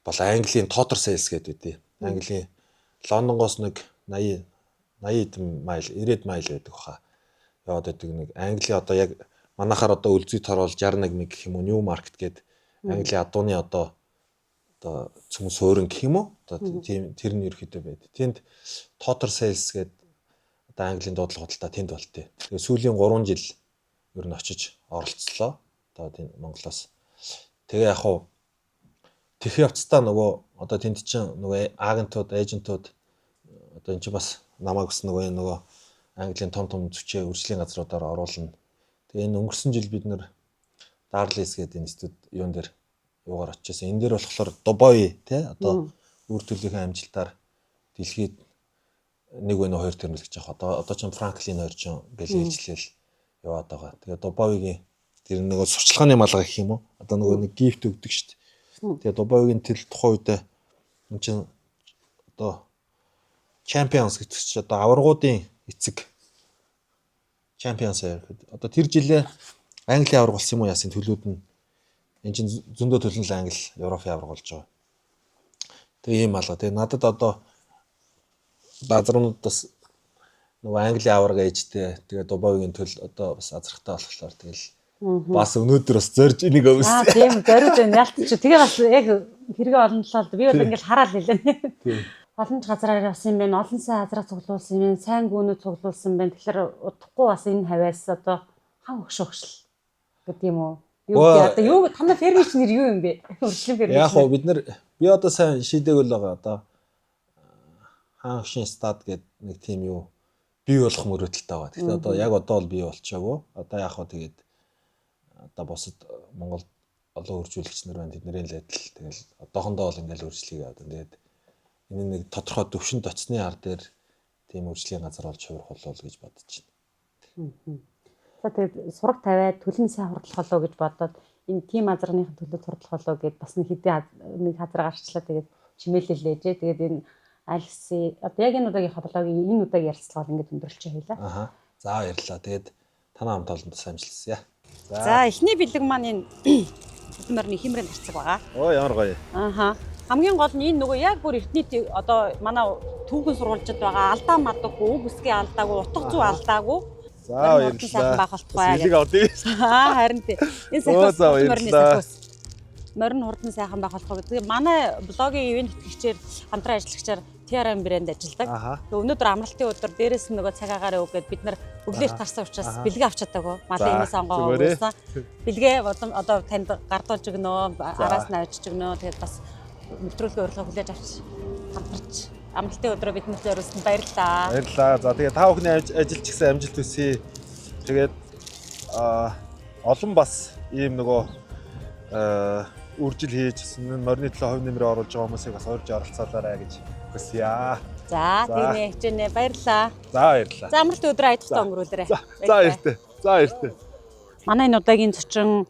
Speaker 2: бол Английн Totter Sales гэдэг үү. Английн Лондонгоос нэг 80 80 майл, 90 майл байдаг баха. Яваад байдаг нэг Англи одоо яг манахаар одоо Өлзий тор бол 61 мэг гэх юм уу, New Market гэдэг Английн адууны одоо цөм суурин гэх юм уу? Одоо тийм тэр нь ерөөхдөө байд. Тэнд Totter Sales гэдэг одоо Английн дуудлага худалдаа тэнд болтыг. Тэгээ сүүлийн 3 жил ер нь очиж оролцлоо. Одоо тийм Монголоос. Тэгээ яг хуу тех явцдаа нөгөө одоо тэнд чинь нөгөө агентууд, эйжентууд одоо эн чинь бас намайг бас нөгөө Английн том том зүчээ үржлийн газруудаар оруулна. Тэгээ энэ өнгөрсөн жил бид нэр Darleys гэдэг институт юун дээр юугаар очижсэн. Энэ дээр болохоор Дубай тий одоо үр төлийнхээ амжилтаар дэлхийд нэг вэ хоёр тэрмэлгэж явах. Одоо чинь Франклин хоёр чинь гэл ээлжлэл яваад байгаа. Тэгээ Дубайгийн тэр нөгөө сурчлагын малгай гэх юм уу? Одоо нөгөө нэг гифт өгдөг шүү дээ. Тэгээ Дубайгийн тэл тухайн үедээ энэ чинь одоо Champions гэдэг чинь одоо аваргуудын эцэг Champions гэхэд одоо тэр жилээ Англи аварга болсон юм уу яасан төлүүд нь энэ чинь зөндөө төлөн л Англи Европын аварга болж байгаа. Тэгээ ийм малгай. Тэгээ надад одоо базарнууд бас нөгөө Англи аварга ээжтэй тэгээ Дубайгийн төл одоо бас азрахтай болохоор тэгэл бас өнөөдөр бас зорж энийг
Speaker 1: Аа
Speaker 2: өвсөн.
Speaker 1: тийм зориуд байна. Ялт чи тэгээ бас яг хэрэгээ олон талаад би бол ингээл хараад нэлээ. Олон ч газараар явсан юм байна. Олон сайн азраг цуглуулсан юм байна. Сайн гүнүүд цуглуулсан байна. Тэгэхээр удахгүй бас энэ хавьяас одоо хан өгш гэдэг юм уу? Юу
Speaker 2: Өө.
Speaker 1: гэдэг одоо юу танай фермер чинь нэр юу юм бэ? Үржлийн фермер.
Speaker 2: Яг хоо бид нар би одоо сайн шийдээг л байгаа одоо хаан хөшин стад гэдэг нэг тийм юу бий болох мөрөөдөлтэй байгаа. Тэгэхээр одоо яг одоо бол бий болчоогүй. Одоо яг хоо тэгээд одоо бусад Монгол олон үржүүлэгч нар байна. Тэдний л адил тэгэл одоохондоо бол ингээл үржлийг аваад. Тэгээд энэ нэг тодорхой төвшөнд очсны ар дээр тийм үржлийн газар болж хувирах болов гэж бодож байна.
Speaker 1: За тэгээд сураг тавиад төлөн сайн хурдлах болоо гэж бодоод энэ тим азарганы төлөө хурдлах болоо гэд бас нэг хэдийн нэг хазар гарчлаа тэгээд чимээлэлээжээ. Тэгээд энэ Алиси одоо яг энэ удаагийнхаа блогийн энэ удаагийн ярилцлага бол ингээд өндөрлөж байлаа.
Speaker 2: Аха. За баярлалаа. Тэгээд танаа хамт олонд бас амжилтсая.
Speaker 1: За эхний бэлэг маань энэ хэдэн морины химрэн тарцаг байгаа.
Speaker 2: Оо ямар гоё.
Speaker 1: Ааха. Хамгийн гол нь энэ нөгөө яг бүр эртний одоо манай түүхэн сурвалжид байгаа алдаа мадаггүй, үг үсгийн алдаагүй, утга зүй алдаагүй.
Speaker 2: За
Speaker 1: Морин хурдан сайхан байх болтугай
Speaker 2: Бэлэг авдээ.
Speaker 1: Аа харин тий. Энэ
Speaker 2: Оо,
Speaker 1: сахиус
Speaker 2: за,
Speaker 1: хурдан морины
Speaker 2: баярлалаа.
Speaker 1: сахиус. Морин хурдан сайхан байх болтугай гэдэг. Манай блогийн ивээн тэтгэгчээр хамтран ажиллагчаар TRM брэнд ажилладаг.
Speaker 2: Аха.
Speaker 1: Тэгээ өнөөдөр амралтын өдөр дээрээс нь нөгөө цаг агаар өг гээд бид нар өглөөр тарсан учраас бэлгээ авч чадаагүй. Малын
Speaker 2: За,
Speaker 1: имээс онгоо
Speaker 2: зүгээрээ.
Speaker 1: өгсөн. Бэлгээ болон одоо танд гардуулж өгнө, араас нь авчиж өгнө. Тэгээд бас нэвтрүүлгийн урилга хүлээж авч хамтарч амралтын өдрөө биднэрт зориулсанд баярлалаа.
Speaker 2: Баярлалаа. За тэгээ та бүхний ажил ч гэсэн амжилт хүсье. Тэгээд олон бас ийм нөгөө үржил хийж энэ морины төлөө хувь нэмрээ оруулж байгаа хүмүүсийг бас урьж оролцоолоорой гэж хүсье.
Speaker 1: За,
Speaker 2: За.
Speaker 1: тэгнэ хичээнэ баярлалаа.
Speaker 2: За баярлалаа.
Speaker 1: За амралтын өдрөө аяттай өнгөрүүлээрэй.
Speaker 2: За баяртай. За баяртай.
Speaker 1: Манай энэ удаагийн зочин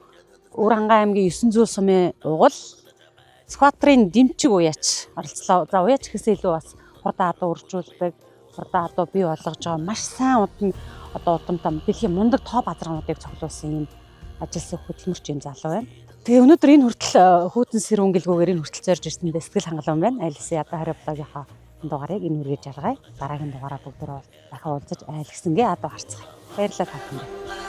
Speaker 1: Өвөр Хангай аймгийн 9 зүүл сумын угал Сүхбаатарын дэмчиг уяач оролцлоо. За уяач гэхээсээ илүү бас хурдан адуу үржүүлдэг, хурдан адуу бий болгож байгаа маш сайн удам одоо удамтай дэлхийн мундаг топ азаргануудыг цуглуулсан юм ажилсан хөдөлмөрч юм залуу байна. Тэгээ өнөөдөр энэ хүртэл хүүтэн сэрүүн гэлгүүгээр энэ хүртэл зорж ирсэндээ сэтгэл хангалуун байна. Айлсын ядаа хариу блогийнхаа энэ дугаарыг энэ үргэж жаргая. Дараагийн дугаараа бүгдээрээ дахин уулзаж айлгсангээ адуу харцгаая. Баярлалаа та бүхэндээ.